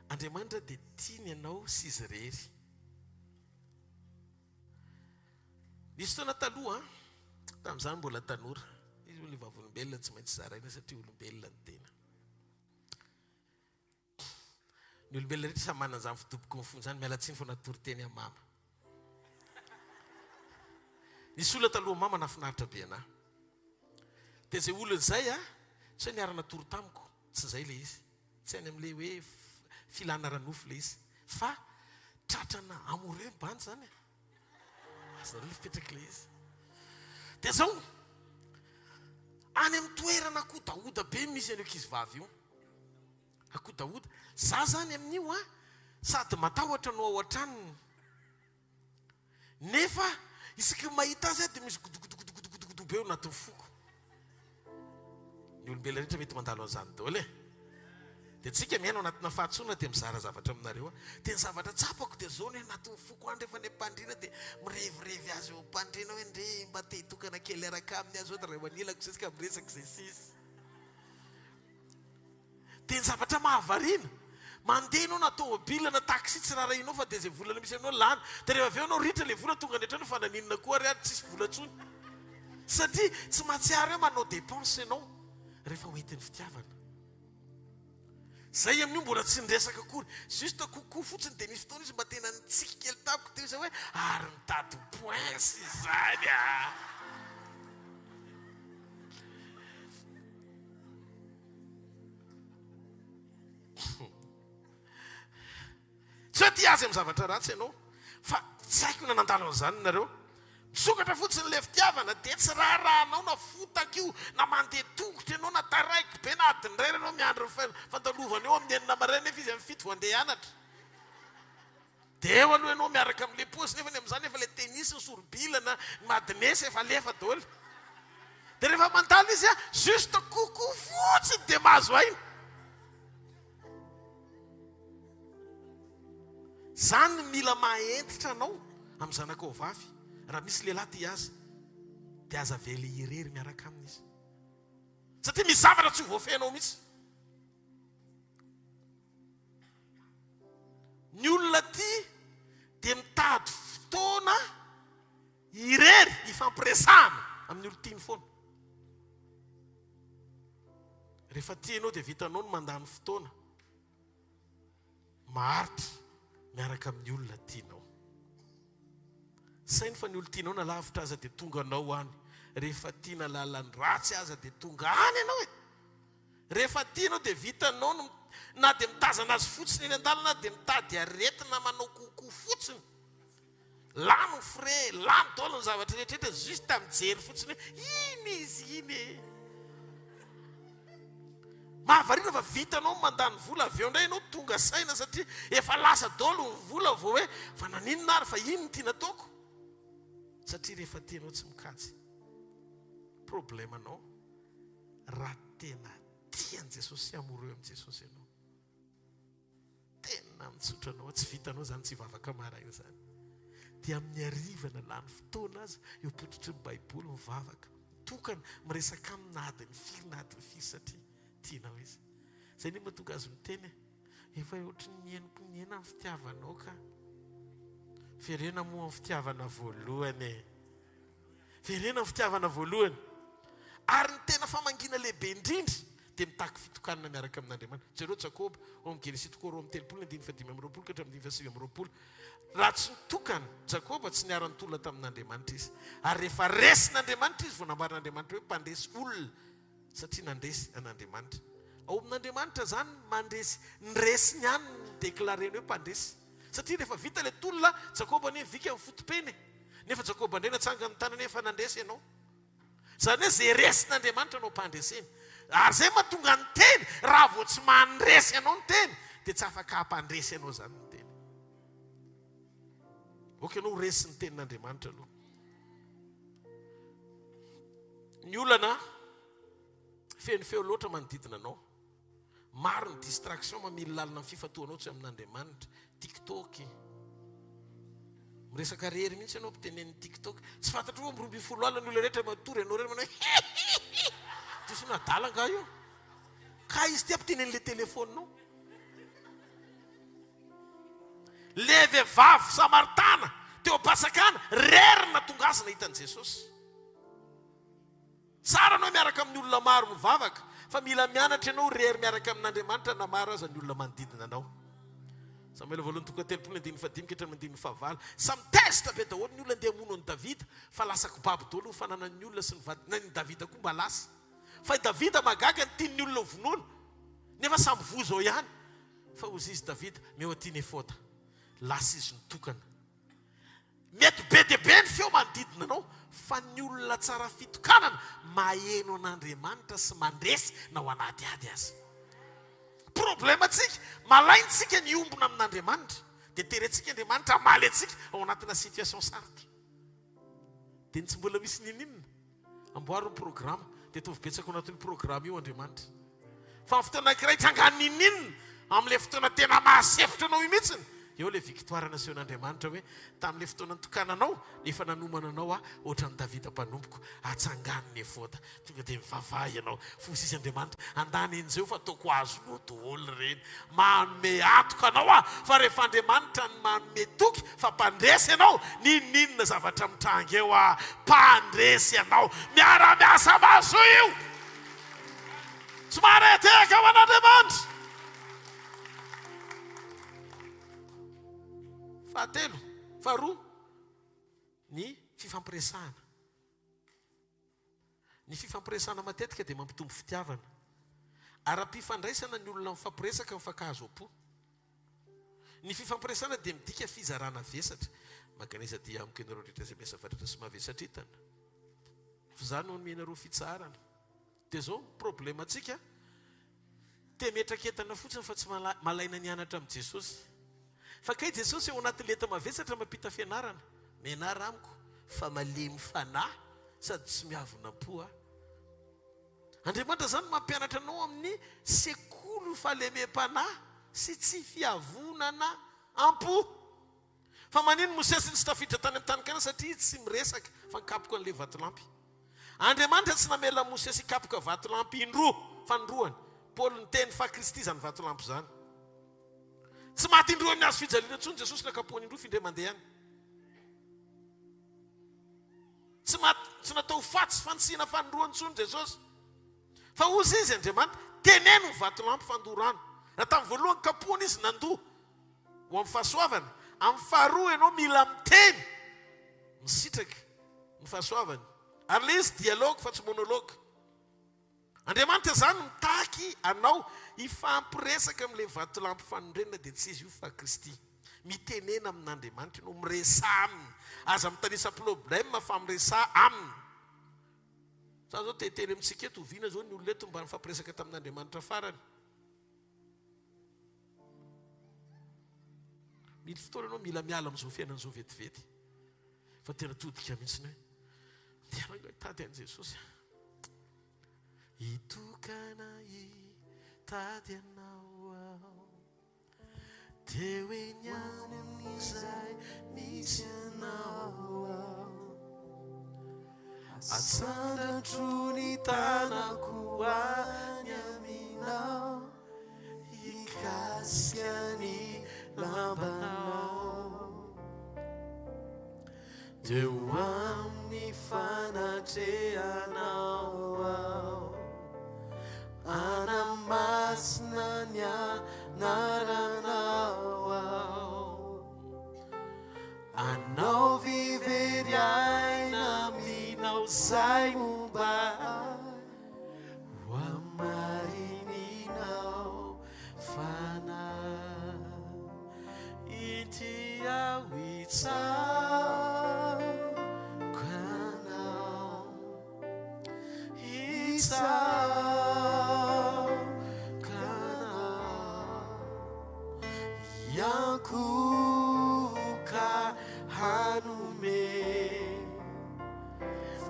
Andriamanitra dia tiany ianao sy izy irery. Nisy fotoana taloha, tamin'izaho mbola tanora, izy moa ilay vavolombelona tsy maintsy zaraina satria olombelona ny tena. Ny olombelona rehetra samy manana izany fidoboky ny fony izany, miala tsiny fa natory teny aho mama. Nisy olona taloha mama nahafinaritra be anah. Dia izay olona izay a, tsy hoe niara-natory tamiko, tsy izay ilay izy. Tsy any amin'ilay hoe filana ara-nofo ilay izy. Fa tratrana amoureux ny bandy izany e. Azonareo ilay fipetrak'ilay izy. Dia izao, any amin'ny toerana kodahoda be misy an'io ankizivavy io. Akodahoda. Za zany amin'io an, sady matahotra no ao an-tranony. Nefa isaky ny mahita azy aho dia misy godogodogodogodogodo be ao anatin'ny foko. Ny olombelona rehetra mety mandalo an'izany daholo e. Dia tsika miaina ao anatina fahatsorana dia mizara zavatra aminareo aho. Dia ny zavatra tsapako dia zao ny anatin'ny foko any rehefa any am-pandriana dia mirevirevy azy eo am-pandriana hoe ndre mba te hitokana kely hiaraka aminy aho zao dia ray aman-ilako zay tsika miresaka izay sisa. Dia ny zavatra mahavariana, mandeha ianao na tômôbila na taxi tsy raharahianao fa dia izay volana misy aminao lany. Dia rehefa avy eo ianao ritra ilay vola tonga any an-trano fa naninona koa ary ary tsisy vola intsony. Satria tsy mahatsiaro hoe manao dépense ianao rehefa ho entin'ny fitiavana. Zay amin'io mbola tsy niresaka akory. Juste coucou fotsiny dia nisy fotoana izy mba tena nitsiky kely tamiko teo izay hoe ary mitady points izany ah. Tsy hoe tia azy amin'ny zavatra ratsy ianao, fa tsy haiko na nandalo an'izany nareo. Misokatra fotsiny ilay fitiavana dia tsy raharahanao na fotaka io, na mandeha tongotra ianao, na taraiky be, na adiny iray ianao miandry ny fandalovana eo amin'ny enina maraina nefa izy amin'ny fito vao handeha hianatra. Dia eo aloha ianao miaraka amin'ilay paosy nefa ny amin'izany efa ilay tennis, ny soribilana, ny madness efa alefa daholo. Dia rehefa mandalo izy an, juste coucou fotsiny dia mahazo aina. Izany no mila maha hentitra anao amin'ny zanakao vavy. Raha misy lehilahy tia azy dia aza avela irery miaraka aminy izy. Satria misy zavatra tsy ho voafehinao mihitsy. Ny olona tia dia mitady fotoana irery hifampiresahana amin'ny olon-tiany foana. Rehefa tia ianao dia vitanao ny mandany fotoana maharitra miaraka amin'ny olona tianao. Saino fa ny olon-tianao na lavitra aza dia tonga anao any. Rehefa tiana lalan'ny ratsy aza dia tonga any ianao e. Rehefa tianao dia vitanao ny na dia mitazana azy fotsiny eny an-dalana dia mitady aretina manao coucou fotsiny. Lany ny frais, lany daholo ny zavatra rehetra rehetra juste mijery fotsiny hoe iny izy iny e. Mahavariana fa vitanao ny mandany vola avy eo indray ianao tonga saina satria efa lasa daholo ny vola vao hoe fa naninona ary fa iny no tiana ataoko. Satria rehefa tianao tsy mikajy problème anao. Raha tena tia an'i Jesosy sy amoureux amin'i Jesosy ianao, tena mitsotra anao, tsy vitanao izany tsy hivavaka maraina izany. Dia amin'ny hariva na lany fotoana aza eo am-pototry ny Baiboly mivavaka, mitokana, miresaka aminy na adiny firy na adiny firy satria tianao izy. Izay anie mahatonga azy miteny e, efa ohatry ny henoko nihena ny fitiavanao ka. Verena moa amin'ny fitiavana voalohany e. Verena ny fitiavana voalohany. Ary ny tena famangiana lehibe indrindra dia mitaky fitokanana miaraka amin'Andriamanitra. Jereo Jakoba, ao amin'ny Genesy toko 32 ny andininy fahadimy amby roapolo ka hatramin'ny andininy fahasivy amby roapolo. Raha tsy nitokana Jakoba, tsy niara-nitolona tamin'Andriamanitra izy. Ary rehefa resin'Andriamanitra izy vao nambaran'Andriamanitra hoe mpandresy olona, satria nandresy an'Andriamanitra. Ao amin'Andriamanitra izany mandresy, ny resiny ihany no déclarena hoe mpandresy. Satria rehefa vita ilay tolona, Jakoba anie vika ny foto-peny e. Nefa Jakoba indray natsangany ny tanany hoe efa nandresy ianao. Izany hoe izay resin'Andriamanitra no ampandreseny. Ary izay mahatonga ny teny, raha vao tsy mandresy anao ny teny, dia tsy afaka hampandresy anao izany ny teny. Ok ianao ho resin'ny tenin'Andriamanitra aloha. Ny olana, feno feo loatra manodidina anao. Maro ny distraction mamily lalina ny fifantohanao tsy amin'Andriamanitra. Tiktok. Miresaka rery mihitsy ianao mpitenenin'ny tiktok. Tsy fantatrao fa amin'ny 12 alina ny olona rehetra matory ianao rery manao hihihihi. Diso ny adala angaha io? Ka izy ity ampitenen'ilay telefaoninao. Le vehivavy samaritana teo am-pasakana rery no nahatonga azy nahita an'i Jesosy. Tsara anao miaraka amin'ny olona maro mivavaka, fa mila mianatra ianao rery miaraka amin'Andriamanitra na maro aza ny olona manodidina anao. Samoela voalohany toko faha-30 andininy fahadimy ka hatramin'ny andininy fahavalo. Samy tezitra be daholo ny olona andeha hamono an'i Davida, fa lasa kibabo daholo ny fananan'ny olona sy ny vadiny, na ny Davida koa mba lasa. Fa i Davida mahagaga ny tian'ny olona ho vonoina, nefa samy voa izao ihany. Fa hozy izy Davida, meo aty ny efoda. Lasa izy nitokana. Mety be dia be ny feo manodidina anao, fa ny olona tsara fitokanana maheno an'Andriamanitra sy mandresy na ao anaty ady aza. Problème tsika, malaintsika ny hiombona amin'Andriamanitra, dia terentsika Andriamanitra hamaly antsika ao anatina situation sarotra. Dia ny tsy mbola misy n'inon'inona. Amboaro ny programa, dia ataovy betsaka ao anatin'io programa io Andriamanitra. Fa amin'ny fotoana anankiray tsy angano n'inon'inona, amin'ilay fotoana tena mahasefotra anao io mihitsiny, eo ilay victoire nasehon'Andriamanitra hoe, tamin'ilay fotoana nitokananao, efa nanomana anao aho, ohatran'i Davida mpanompoko, atsangano ny efoda. Tonga dia mivavaha ianao. Foza izy Andriamanitra, andany enjeho fa ataoko azonao daholo ireny. Manome antoka anao aho fa rehefa Andriamanitra no manome toky fa mpandresy ianao, n'inon'inona zavatra mitranga eo aho, mpandresy ianao. Miara-miasa mahasoa io. Tsy maharetehaka ho an'Andriamanitra. Fahatelo, faharoa, ny fifampiresahana. Ny fifampiresahana matetika dia mampitombo fitiavana. Ara-pifandraisana ny olona mifampiresaka mifankahazo am-po. Ny fifampiresahana dia midika fizarana vesatra. Mankanesa aty amiko ianareo rehetra izay miasa fatratra sy mavesatra entana. F'izaho no hanome anareo fitsaharana. Dia izao ny problème-ntsika, te hametraka entana fotsiny fa tsy malaina ny hianatra amin'i Jesosy. Fa kay Jesosy ao anatin'ny enta-mavesatra mampita fianarana. Mianara amiko fa malemy fanahy sady tsy miavona am-po aho. Andriamanitra izany mampianatra anao amin'ny sekoly fahalemem-panahy sy tsy fiavonana am-po. Fa manino Mosesy no tsy tafiditra tany amin'ny tany Kanana? Satria izy tsy miresaka fa nikapoka an'ilay vatolampy. Andriamanitra tsy namela an'i Mosesy hikapoka vatolampy indroa fanindroany. Paoly niteny fa Kristy izany vatolampy izany. Tsy maty indroa amin'ny hazo fijaliana intsony Jesosy na kapohany indroa f'indray mandeha ihany. Tsy maty, tsy natao ho faty sy fantsihina fanindroany intsony Jesosy. Fa hozy izy Andriamanitra, teneno ny vatolampy fandorana. Raha tamin'ny voalohany kapohana izy nandoa. Ho amin'ny fahasoavana. Amin'ny faharoa ianao mila miteny, misitraka ny fahasoavany. Ary ilay izy dialogue fa tsy monologue. Andriamanitra izany mitaky anao hifampiresaka amin'ilay vatolampy fanorenana dia tsy izy io fa Kristy. Mitenena amin'Andriamanitra ianao, miresaha aminy. Aza mitanisa problème fa miresaha aminy. Za zao te hiteny amintsika eto, oviana zao ny olona eto mba nifampiresaka tamin'Andriamanitra farany? Mily fotoana ianao mila miala amin'izao fiainana izao vetivety. Fa tena todika mihitsy ny hoe ndeha rangahy hitady an'i Jesosy. Hitokana hitady anao aho. Teo eny any amin'izay misy anao aho. Asandratro ny tanako any aminao, hikasika ny lambanao. Teo amin'ny fanatrehanao aho, anamasina ny anaranao aho. Anaovy very aina aminao zay momba ahy ho hamarininao fanahy Inty aho hitsako anao. Hitsaoka Anao, hiankohoka hanome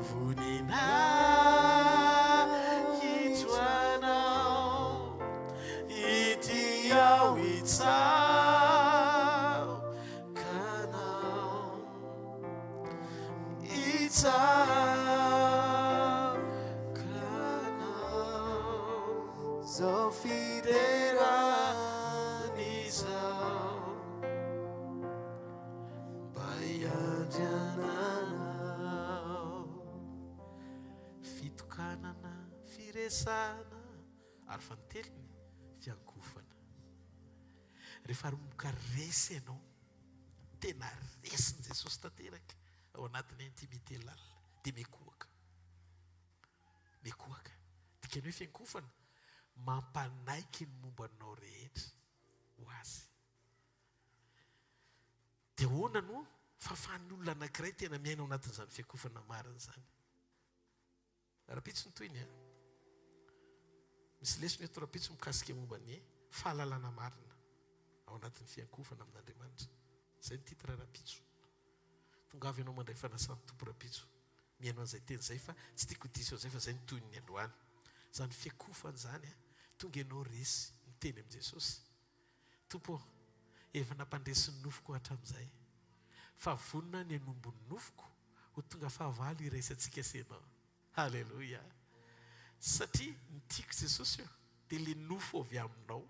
voninahitro Anao, ity aho hitsaoka Anao. Hitsaoka Anao 'zao fiderana izao mba hiandriananao. Fitokanana, firesahana ary fanintelony, fiankohofana. Rehefa romoka resy ianao, Tena resin'i Jesosy tanteraka ao anatin'ny intimité lalina. Dia mikohaka. Mikohaka. Dikany hoe fiankofana, mampanaiky ny momba anao rehetra ho Azy. Dia ahoana no fahafahan'ny olona anankiray tena miaina ao anatin'izany fiankofana marina izany? Rahampitso ny tohiny a. Misy lesona eto rahampitso mikasika momba ny fahalalana marina ao anatin'ny fiankohofana amin'Andriamanitra. Izay ny titre rahampitso. Tongava ianao mandray fanasan'ny Tompo rahampitso. Mihaino an'izay teny izay fa tsy tiako ho diso an'izay fa izay ny tohin'ny androany. Izany fiankohofana izany a, tonga ianao resy miteny amin'i Jesosy. Tompo ô, efa nampandresy ny nofoko hatramin'izay, fa vonona ny hanombo ny nofoko ho tonga fahavalo iraisantsika sy Ianao. Haleloia! Satria ny tiako Jesosy ô, dia ilay nofo avy Aminao,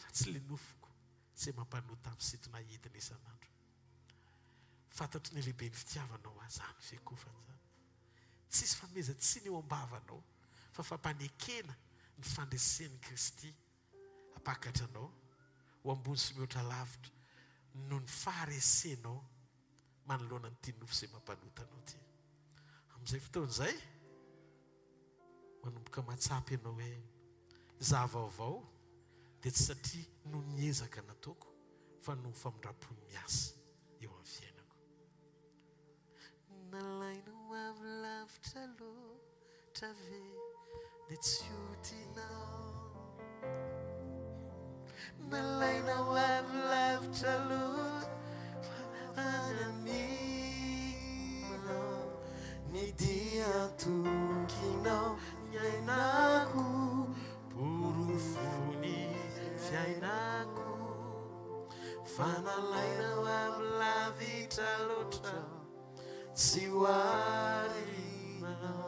fa tsy ilay nofoko izay mampanota ahy misintona ahy hidina isan'andro. Fantatro ny halehiben'ny fitiavanao ahy, izany fiakofana izany. Tsisy fanomezan-tsiny eo am-bavanao, fa fampanekena ny fandresen'i Kristy hampakatra anao ho ambony sy mihoatra lavitra noho ny faharesenao manoloana an'ity nofo izay mampanota anao ity. Amin'izay fotoana izay, manomboka mahatsapa ianao hoe izaho vaovao dia tsy satria noho ny ezaka nataoko fa noho ny famindram-pony miasa eo amin'ny fiainako. Nalainao avy lavitra loatra ve dia tsy ho tianao? Nalainao avy lavitra loatra fa naninao ny dian-tokinao niainako porofon'ny fiainako fa nalainao avy lavitra loatra Tsy ho arinao.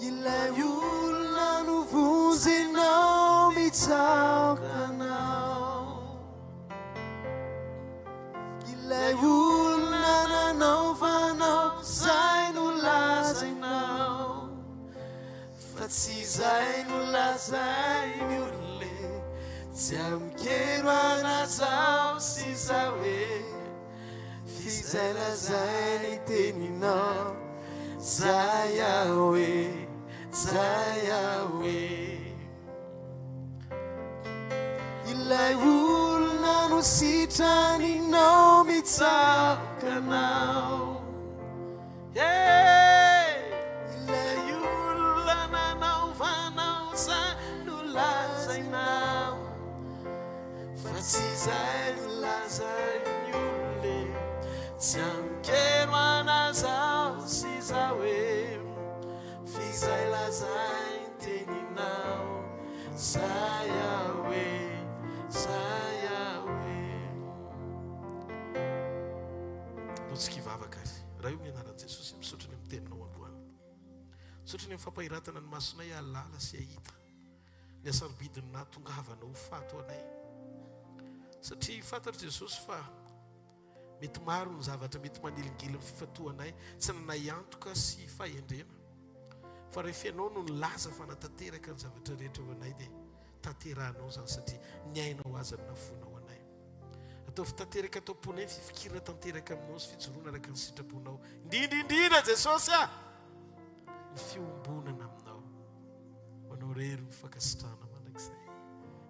Ilay olona novonjenao mitsaoka anao. Ilay olona nanaovanao izay nolazainao. Fa tsy izay nolazain'ny olona e, tsy amin-kero anazao sisa hoe f'izay lazain'ny teninao, zay aho e, zay aho e. Ilay olona nositraninao mitsaoka anao. Hey! Ilay olona nanaovanao izay nolazainao Fa tsy izay nolazain'ny olona e Tsy amin-kero anazao sy izaho e F'izay lazain'ny teninao Zay aho e, zay aho e Ataontsika hivavaka ary. Ray o, amin'ny anaran'i Jesosy, misaotra ny amin'ny teninao androany. Misaotra ny amin'ny fampahiratana ny masonay hahalala sy hahita ny hasarobidin'ny nahatongavanao ho faty ho anay. Satria fantatro Jesosy fa mety maro ny zavatra mety manilingiliny ny fifantohanay, tsy nanay antoka sy fahendrena. Fa rehefa ianao no nilaza fa natanteraka ny zavatra rehetra ho anay dia tanterahanao izany satria ny ainao aza no nafoinao anay. Ataovy tanteraka ato am-ponay ny fifikirana tanteraka aminao sy fijoroana araka ny sitraponao. Indrindra indrindra Jesosy ah! Ny fiombonana aminao. Ho anao irery ny fankasitrahana mandrakizay.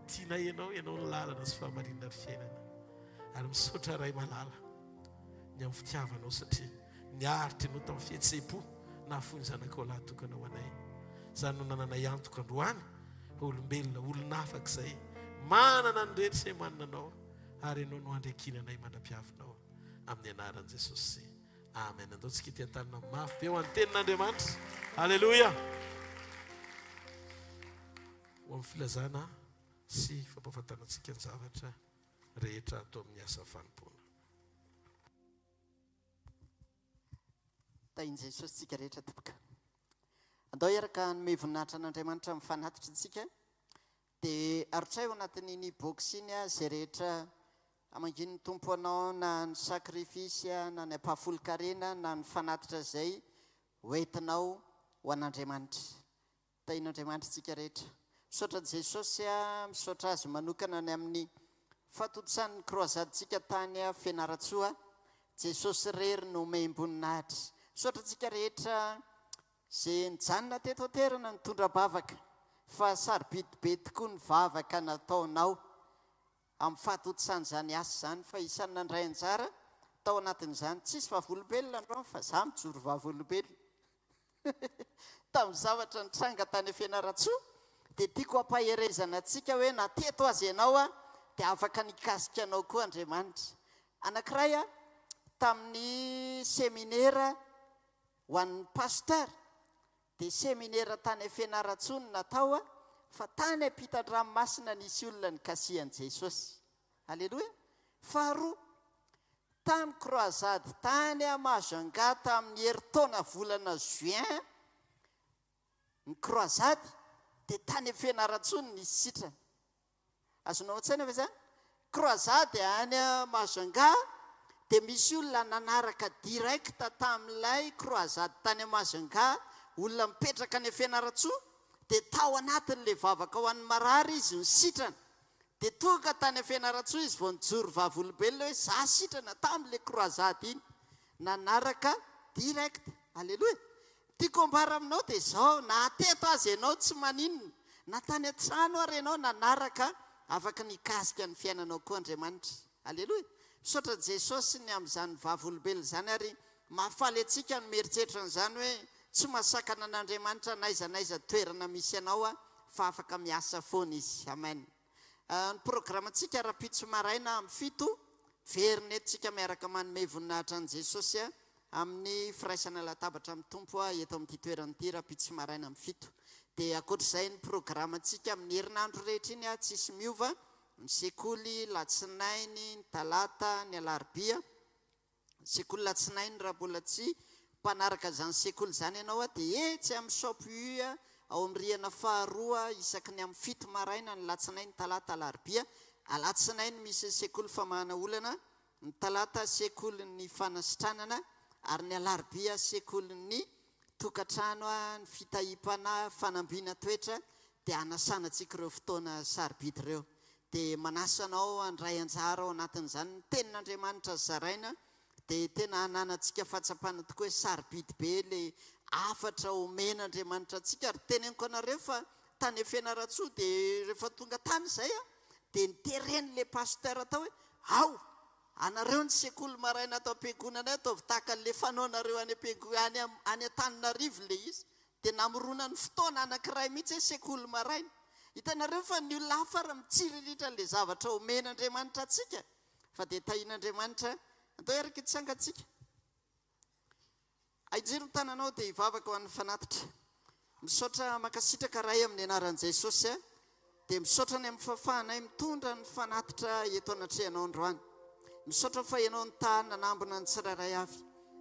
Tianay ianao, ianao ny lalana sy fahamarinana ary fiainana. Ary misaotra Ray malala ny amin'ny fitiavanao satria. Niaritra Ianao tamin'ny fihetseham-po nahafoy ny Zanakao lahy tokana ho anay. Izany no nananay antoka androany fa olombelona, olon'afaka izay, manana ny rehetra izay manana Anao, ary Ianao no andry ankinanay mandra-piavinao. Amin'ny anaran'i Jesosy. Amen. Andao tsika hitia-tanana mafy be ho an'ny tenin'Andriamanitra. Alléluia. Ho amin'ny filazana sy fampahafantarana antsika ny zavatra rehetra atao amin'ny asa fanompoana. Tahin'i Jesosy tsika rehetra tompoko. Andao hiaraka hanome voninahitra an'Andriamanitra amin'ny fanatitra tsika. Dia arotsay ao anatin'iny box iny izay rehetra hamangian'ny Tompo anao na ny sacrifice na ny ampahafolon-karena na ny fanatitra izay hoentinao ho an'Andriamanitra. Tahin'Andriamanitra isika rehetra. Misaotra an'i Jesosy, misaotra Azy manokana ny amin'ny fahatontosan'ny croisade-ntsika tany Fianarantsoa. Jesosy irery no omem-boninahitra. Misaotra antsika rehetra izay nijanona teto an-toerana nitondra bavaka fa sarobidy be tokoa ny vavaka nataonao amin'ny fahatontosan'izany asa izany fa isan'ny nandray anjara tao anatin'izany. Tsisy vavolombelona androany fa za mijoro vavolombelona. Tamin'ny zavatra nitranga tany Fianarantsoa dia tiako hampaherezana antsika hoe na teto aza ianao dia afaka nikasika anao koa Andriamanitra. Anankiray tamin'ny seminera ho an'ny pasteur dia seminera tany Fianarantsoa no natao fa tany ampitan-dranomasina nisy olona nikasihan'i Jesosy. Aleloia! Faharoa, tamin'ny croisade tany Majunga tamin'ny herintaona volana juin ny croisade dia tany Fianarantsoa no nisy sitrana. Azonao an-tsaina ve izany? Croisade any Majunga dia misy olona nanaraka direct tamin'ilay croisade tany Majunga, olona mipetraka any Fianarantsoa, dia tao anatin'ilay vavaka ho an'ny marary izy no sitrana. Dia tonga tany Fianarantsoa izy vao nijoro vavolombelona hoe za sitrana tamin'ilay croisade iny. Nanaraka direct. Aleloia. Ny tiako ambara aminao dia izao, na teto aza ianao tsy maninona, na tany an-trano ary ianao nanaraka, afaka nikasika ny fiainanao koa Andriamanitra. Aleloia. Misaotra an'i Jesosy ny amin'izany vavolombelona izany ary mahafaly antsika ny mieritreritra an'izany hoe tsy mahasakana an'Andriamanitra n'aiza n'aiza toerana misy anao fa afaka miasa foana izy. Amen. Ny programantsika rahampitso maraina amin'ny fito, miverina eto tsika miaraka manome voninahitra an'i Jesosy amin'ny firaisana latabatra amin'ny Tompo eto amin'ity toerana ity rahampitso maraina amin'ny fito. Dia ankoatr'izay ny programantsika amin'ny herinandro rehetra iny tsisy miova, ny sekoly latsinainy, ny talata, ny alarobia. Sekoly Latsinainy raha mbola tsy mpanaraka izany sekoly izany ianao dia etsy amin'ny Shop U ao amin'ny rihana faharoa isaky ny amin'ny fito maraina ny latsinainy, talata, alarobia. Alatsinainy misy ny sekoly famahana olana, ny talata sekolin'ny fanasitranana ary ny alarobia sekolin'ny tokantrano, ny fitahiam-panahy, fanambina toetra dia hanasana antsika ireo fotoana sarobidy ireo. Dia manasa anao handray anjara ao anatin'izany. Ny tenin'Andriamanitra zaraina dia tena hananantsika fahatsapana tokoa hoe sarobidy be ilay hafatra omen'Andriamanitra antsika. Ary teneniko anareo fa tany Fianarantsoa dia rehefa tonga tany izay dia niteren'ilay pasteur tao hoe ao! Anareo ny sekoly maraina ato am-piangonanay ataovy tahaka an'ilay fanaonareo any am-piango any any Antananarivo ilay izy. Dia namoronany fotoana anankiray mihitsy hoe sekoly maraina. Hitanareo fa ny olona hafa ary mitsiriritra an'ilay zavatra omen'Andriamanitra antsika fa dia tahian'Andriamanitra. Andao hiaraka hitsangantsika. Ahijery ny tananao dia hivavaka ho an'ny fanatitra. Misaotra mankasitraka Ray amin'ny anaran'i Jesosy a. Dia misaotra ny amin'ny fahafahanay mitondra ny fanatitra eto anatrehanao androany. Misaotra fa ianao nitaha nanambina ny tsirairay avy.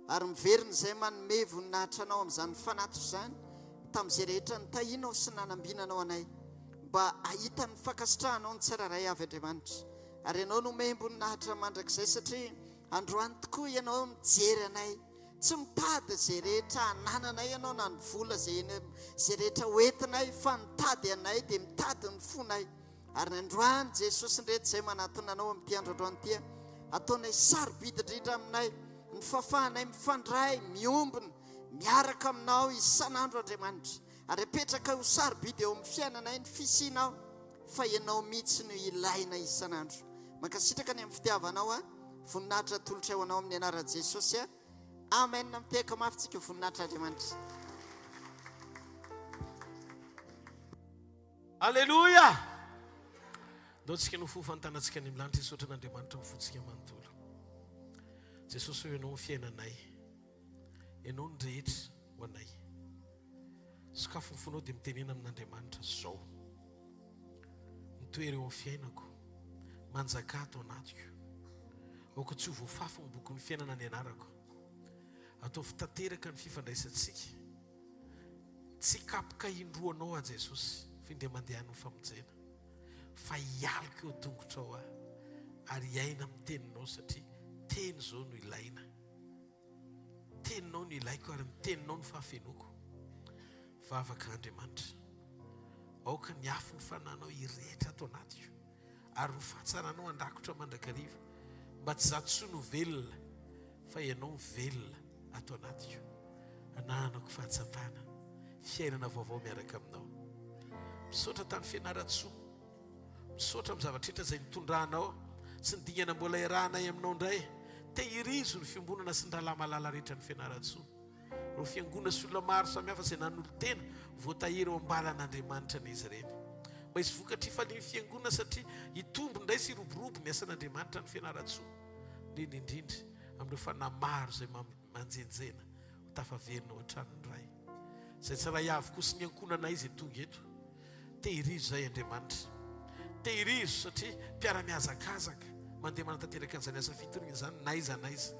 Ary miverina izay manome voninahitra anao amin'izany fanatitra izany tamin'izay rehetra nitahianao sy nanambinanao anay. Mba hahita ny fankasitrahanao ny tsirairay avy Andriamanitra. Ary ianao no omem-boninahitra mandrakizay satria Androany tokoa Ianao mijery anay. Tsy mitady izay rehetra anananay Ianao na ny vola izay eny izay rehetra hoentinay fa mitady anay dia mitady ny fonay. Ary ny androany Jesosy indreto izay manatona Anao amin'ity andro androany ity ataonay sarobidy indrindra aminay ny fahafahanay mifandray, miombona, miaraka Aminao isan'andro Andriamanitra. Ary apetraka ho sarobidy eo amin'ny fiainanay ny fisianao fa Ianao mihitsy no ilaina isan'andro. Mankasitraka ny amin'ny fitiavanao a. Voninahitra atolotray ho Anao amin'ny anaran'i Jesosy a. Amen. Mitehaka mafy tsika voninahitra Andriamanitra. Aleloia! Ndao tsika no fo fantanantsika any amin'ny lanitra hisaotra an'Andriamanitra amin'ny fontsika manontolo. Jesosy o Ianao ny fiainanay. Ianao ny rehetra ho anay. Sokafy ny fonao dia mitenena amin'Andriamanitra zao. Mitoera eo amin'ny fiainako. Manjakà ato anatiko. Aoka tsy ho voafafy ny bokin'ny fiainana ny anarako. Ataovy tanteraka ny fifandraisantsika. Tsy hikapoka indroa anao aho Jesosy, fa indray mandeha any ny famonjena. Fa hialoka eo an-tongotrao aho ary hiaina amin'ny teninao satria teny izao no ilaina. Teninao no ilaiko ary ny teninao no fahafenoako. Vavaka Andriamanitra. Aoka ny afon'ny fananao hirehitra ato anatiko ary ho fahatsaranao handrakotra mandrakariva mba tsy izaho intsony ho velona fa ianao no velona ato anatiko. Ananako fahatsapana, fiainana vaovao miaraka aminao. Misaotra tany Fianarantsoa. Misaotra amin'ny zavatra rehetra izay nitondranao sy ny dingana mbola iarahanay aminao indray. Tehirizo ny fiombonana sy ny rahalahy malala rehetra any Fianarantsoa. Ireo fiangonana sy olona maro samihafa izay nanolo-tena, voatahiry ao am-balan'Andriamanitra anie izy ireny. Mba hisy vokatra hifalian'ny fiangonana satria hitombo indray sy hiroborobo ny asan'Andriamanitra any Fianarantsoa, indrindra indrindra amin'ireo fanahy maro izay manjenjena ho tafaverina ao an-tranon'ny Ray. Izay tsiray avy koa sy ny ankohonanay izay tonga eto. Tehirizo izay Andriamanitra. Tehirizo satria mpiara-mihazakazaka mandeha manatanteraka an'izany asa fitoriana izany n'aiza n'aiza.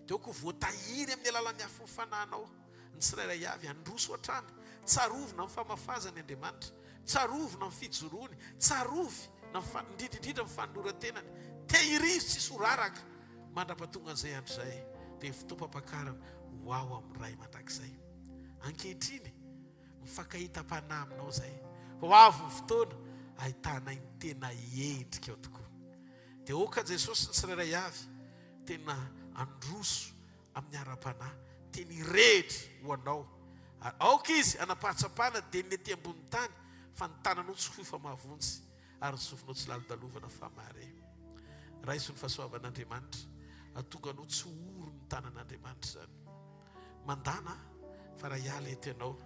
Dia aoka ho voatahiry amin'ny alalan'ny afon'ny fanahinao ny tsirairay avy, handroso hatrany. Tsarovina amin'ny famafazany Andriamanitra. Tsarovina amin'ny fijoroany. Tsarovy na indrindra indrindra amin'ny fanoloran-tenany. Tehirizo tsy hisy ho raraka mandra-pahatonga an'izay andro izay. Dia fotoam-pampakarana ho ao amin'ny Ray mandrakizay. Ankehitriny, Mifankahita am-panahy aminao izay. Ho avy ny fotoana ahitanay ny tena endrikao tokoa. Dia aoka Jesosy ny tsirairay avy tena handroso amin'ny ara-panahy, tena hirehitra ho anao. Ary aoka Izy hanam-pahatsapana dia ny ety ambonin'ny tany fa ny tananao tsy fohy fa mahavonjy ary ny sofinao tsy lalodalovana fa mahare. Raiso ny fahasoavan'Andriamanitra, hahatonga anao tsy ho ory ny tanan'Andriamanitra izany. Mandana fa raha hiala eto ianao,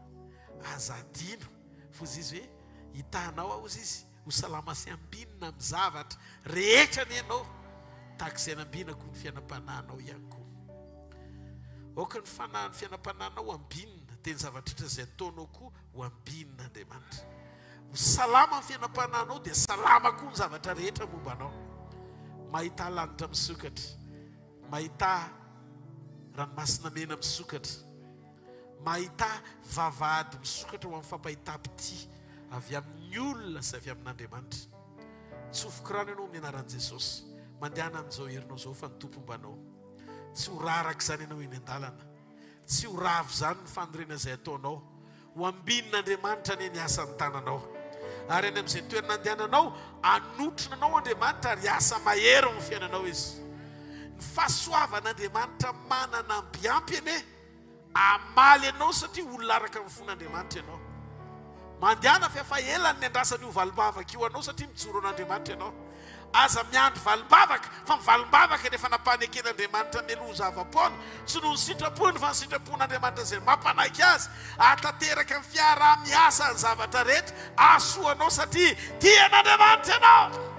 aza adino fa hozy izy hoe hitahanao aho hozy izy, ho salama sy ambinina amin'ny zavatra rehetra anie ianao, tahaka izay nambinako ny fiainam-panahinao ihany koa. Aoka ny fanahin'ny fiainam-panahinao ho ambinina, dia ny zavatra rehetra izay ataonao koa ho ambinin'Andriamanitra. Ho salama ny fiainam-panahinao dia salama koa ny zavatra rehetra momba anao. Mahità lanitra misokatra. Mahità ranomasina mena misokatra. Mahità vavahady misokatra ho amin'ny fampahitam-pitia avy amin'ny olona sy avy amin'Andriamanitra. Tsofiko rano ianao amin'ny anaran'i Jesosy. Mandehana amin'izao herinao izao fa ny Tompo homba anao. Tsy ho raraka izany ianao eny an-dalana. Tsy ho ravo izany ny fanorenana izay ataonao. Ho ambinin'Andriamanitra anie ny asan'ny tananao. Ary any amin'izay toerana andehananao, hanotrona anao Andriamanitra ary hiasa mahery ao amin'ny fiainanao Izy. Ny fahasoavan'Andriamanitra manana ambiampy anie hamaly anao satria olona araka ny fon'Andriamanitra ianao. Mandehana fa efa ela ny niandrasana io valim-bavaka io anao satria mijoro an'Andriamanitra ianao. Aza miandry valim-bavaka, fa ny valim-bavaka dia efa nampaneken'Andriamanitra mialoha ho zava-poana, tsy noho ny sitrapony fa ny sitrapon'Andriamanitra izay mampanaiky azy hahatanteraka ny fiaraha-miasa ny zavatra rehetra hahasoa anao satria tia an'Andriamanitra ianao.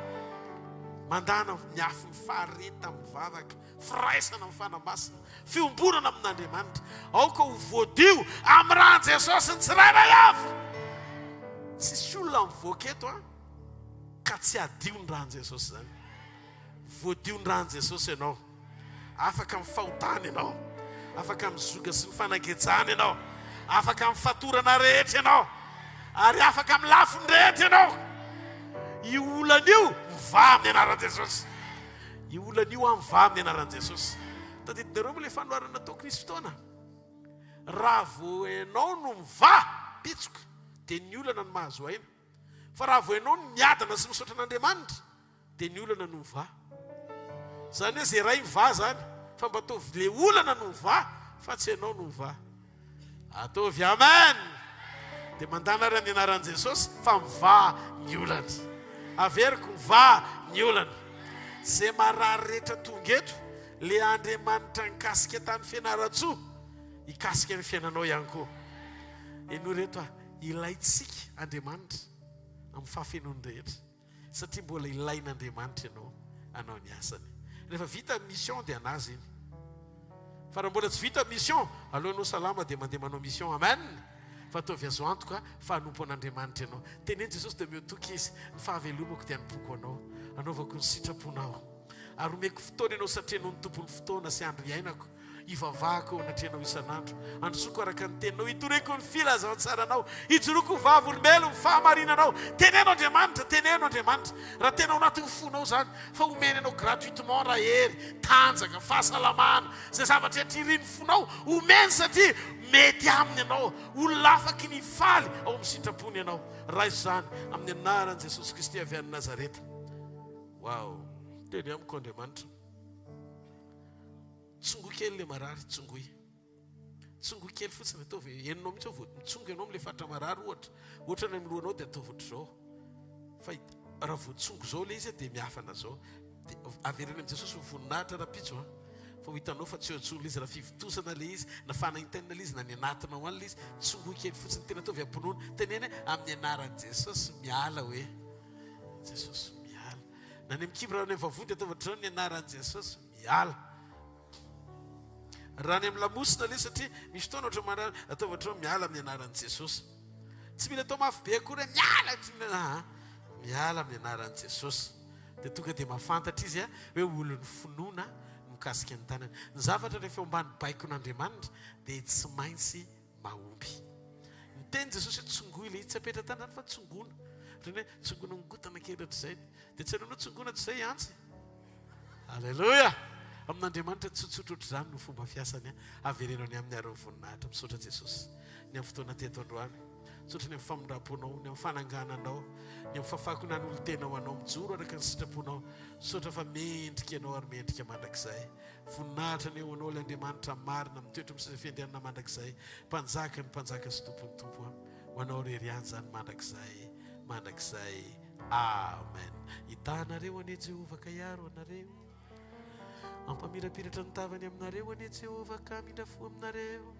Mandàna miafy ny faharetana amin'ny vavaka, firaisana amin'ny Fanahy Masina, fiombonana amin'Andriamanitra. Aoka ho voadio amin'ny ran'i Jesosy ny tsirairay avy. Tsisy olona mivoaka eto an! Ka tsy hadio ny ran'i Jesosy izany. Voadio ny ran'i Jesosy ianao. Afaka amin'ny fahotana ianao. Afaka amin'ny zoga sy ny fanagejana ianao. Afaka amin'ny fatorana rehetra ianao. Ary afaka amin'ny lafiny rehetra ianao. Io olana io mivaha amin'ny anaran'i Jesosy. Io olana io an mivaha amin'ny anaran'i Jesosy. Tadidinareo moa ilay fanoharana nataoko nisy fotoana? Raha vao ianao no mivaha, pitsoka, dia ny olana no mahazo aina. Fa raha vao ianao no miadana sy misaotra an'Andriamanitra dia ny olana no mivaha. Izany hoe izay iray mivaha izany fa mba ataovy le olana no mivaha fa tsy ianao no mivaha. Ataovy amen! Dia mandàna ary amin'ny anaran'i Jesosy fa mivaha ny olana. Averiko mivaha ny olana. Izay marary rehetra tonga eto. Le Andriamanitra nikasika tany Fianarantsoa, hikasika ny fiainanao ihany koa. Henoy reto a, ilaintsika Andriamanitra amin'ny fahafenoany rehetra. Satria mbola ilain'Andriamanitra ianao hanao ny asany. Rehefa vita ny mission dia an'azy iny. Fa raha mbola tsy vita ny mission, aleo ianao salama dia mandeha manao mission. Amen! Fa ataovy azo antoka fa hanompo an'Andriamanitra ianao. Teneno Jesosy dia omeo toky Izy, ny fahavelomako dia hanompoako Anao, hanaovako ny sitraponao. Ary omeko fotoana ianao satria ianao no tompon'ny fotoana sy andro iainako. Hivavahako eo anatrehanao isan'andro. Handrosoako araka ny teninao. Hitoriako ny filazantsaranao. Hijoroako ho vavolombelon'ny fahamarinanao. Teneno Andriamanitra, teneno Andriamanitra. Raha tena ao anatin'ny fonao izany, fa omeny anao gratuitement raha hery, tanjaka, fahasalamana, izay zavatra rehetra irin'ny fonao, omeny satria mety aminy ianao. Olona afaky ny hifaly ao amin'ny sitrapony ianao. Raiso izany amin'ny anaran'i Jesosy Kristy avy any Nazareta. Wow! Teny amiko Andriamanitra. Tsongoy kely le marary, tsongoy. Tsongoy kely fotsiny, ataovy henonao mihitsy hoe vao mitsongo ianao amin'ilay faritra marary ohatra. Ohatra any amin'ny lohanao dia ataovy ohatr'izao. Fa raha voatsongo izao ilay izy dia miafana izao. Dia avereno amin'i Jesosy ny voninahitra rahampitso an. Fa ho hitanao fa tsy eo intsony ilay izy raha fivontosana ilay izy, na fanaintainana ilay izy, na ny anatinao any ilay izy. Tsongoy kely fotsiny, tena ataovy am-pinoana. Teneno hoe amin'ny anaran'i Jesosy miala hoe. Jesosy miala. Na ny amin'ny kibo raha ny amin'ny vavony dia ataovy ohatr'izao ny anaran'i Jesosy. Miala. Raha any amin'ny lamosina le satria misy fotoana ohatra marary ataovy ohatr'izao miala amin'ny anaran'i Jesosy. Tsy mila atao mafy be akory hoe miala tsy mila aa miala amin'ny anaran'i Jesosy. Dia tonga dia mahafantatra izy hoe olon'ny finoana mikasika ny tanany. Ny zavatra rehefa eo ambany baikon'Andriamanitra dia tsy maintsy mahomby. Niteny Jesosy hoe tsongoy ilay izy, tsy apetra-tanana fa tsongoina. Ohatran'ny hoe tsongoina mongotana kely ohatr'izay. Dia tsy aleonao tsongoina toy izay antsy. Aleloia! Amin'Andriamanitra tsotsotra ohatr'izany no fomba fiasany. Avereno any aminy ary ny voninahitra. Misaotra Jesosy ny amin'ny fotoana teto androany. Misaotra ny amin'ny famindram-ponao, ny amin'ny fanangananao, ny amin'ny fahafahako nanolo-tena ho anao, mijoro araka ny sitraponao. Misaotra fa mendrika ianao ary mendrika mandrakizay. Voninahitra anie ho anao ilay Andriamanitra marina, mitoetra amin'ny seza fiandrianana mandrakizay, Mpanjaka ny mpanjaka sy Tompon'ny tompo. Ho anao irery ihany izany mandrakizay, mandrakizay. Amen. Hitaha anareo anie Jehovah ka hiaro anareo. Hampamirapiratra ny tavany aminareo anie Jehovah ka hamindra fo aminareo.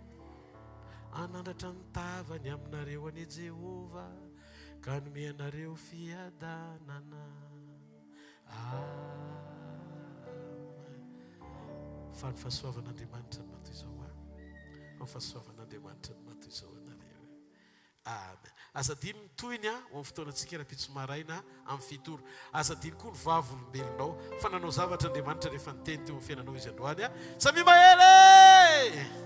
Hanandratra ny tavany aminareo anie Jehovah ka hanome anareo fiadanana. Amen. Fa ny fahasoavan'Andriamanitra no maha toy izao ahy. Fa ny fahasoavan'Andriamanitra no maha toy izao anareo. Amen. Aza adino ny tohiny ho amin'ny fotoanantsika rahampitso maraina amin'ny fito ora. Aza adino koa ny vavolombelonao fa nanao zavatra Andriamanitra rehefa niteny teo amin'ny fiainanao Izy androany. Samia mahery e!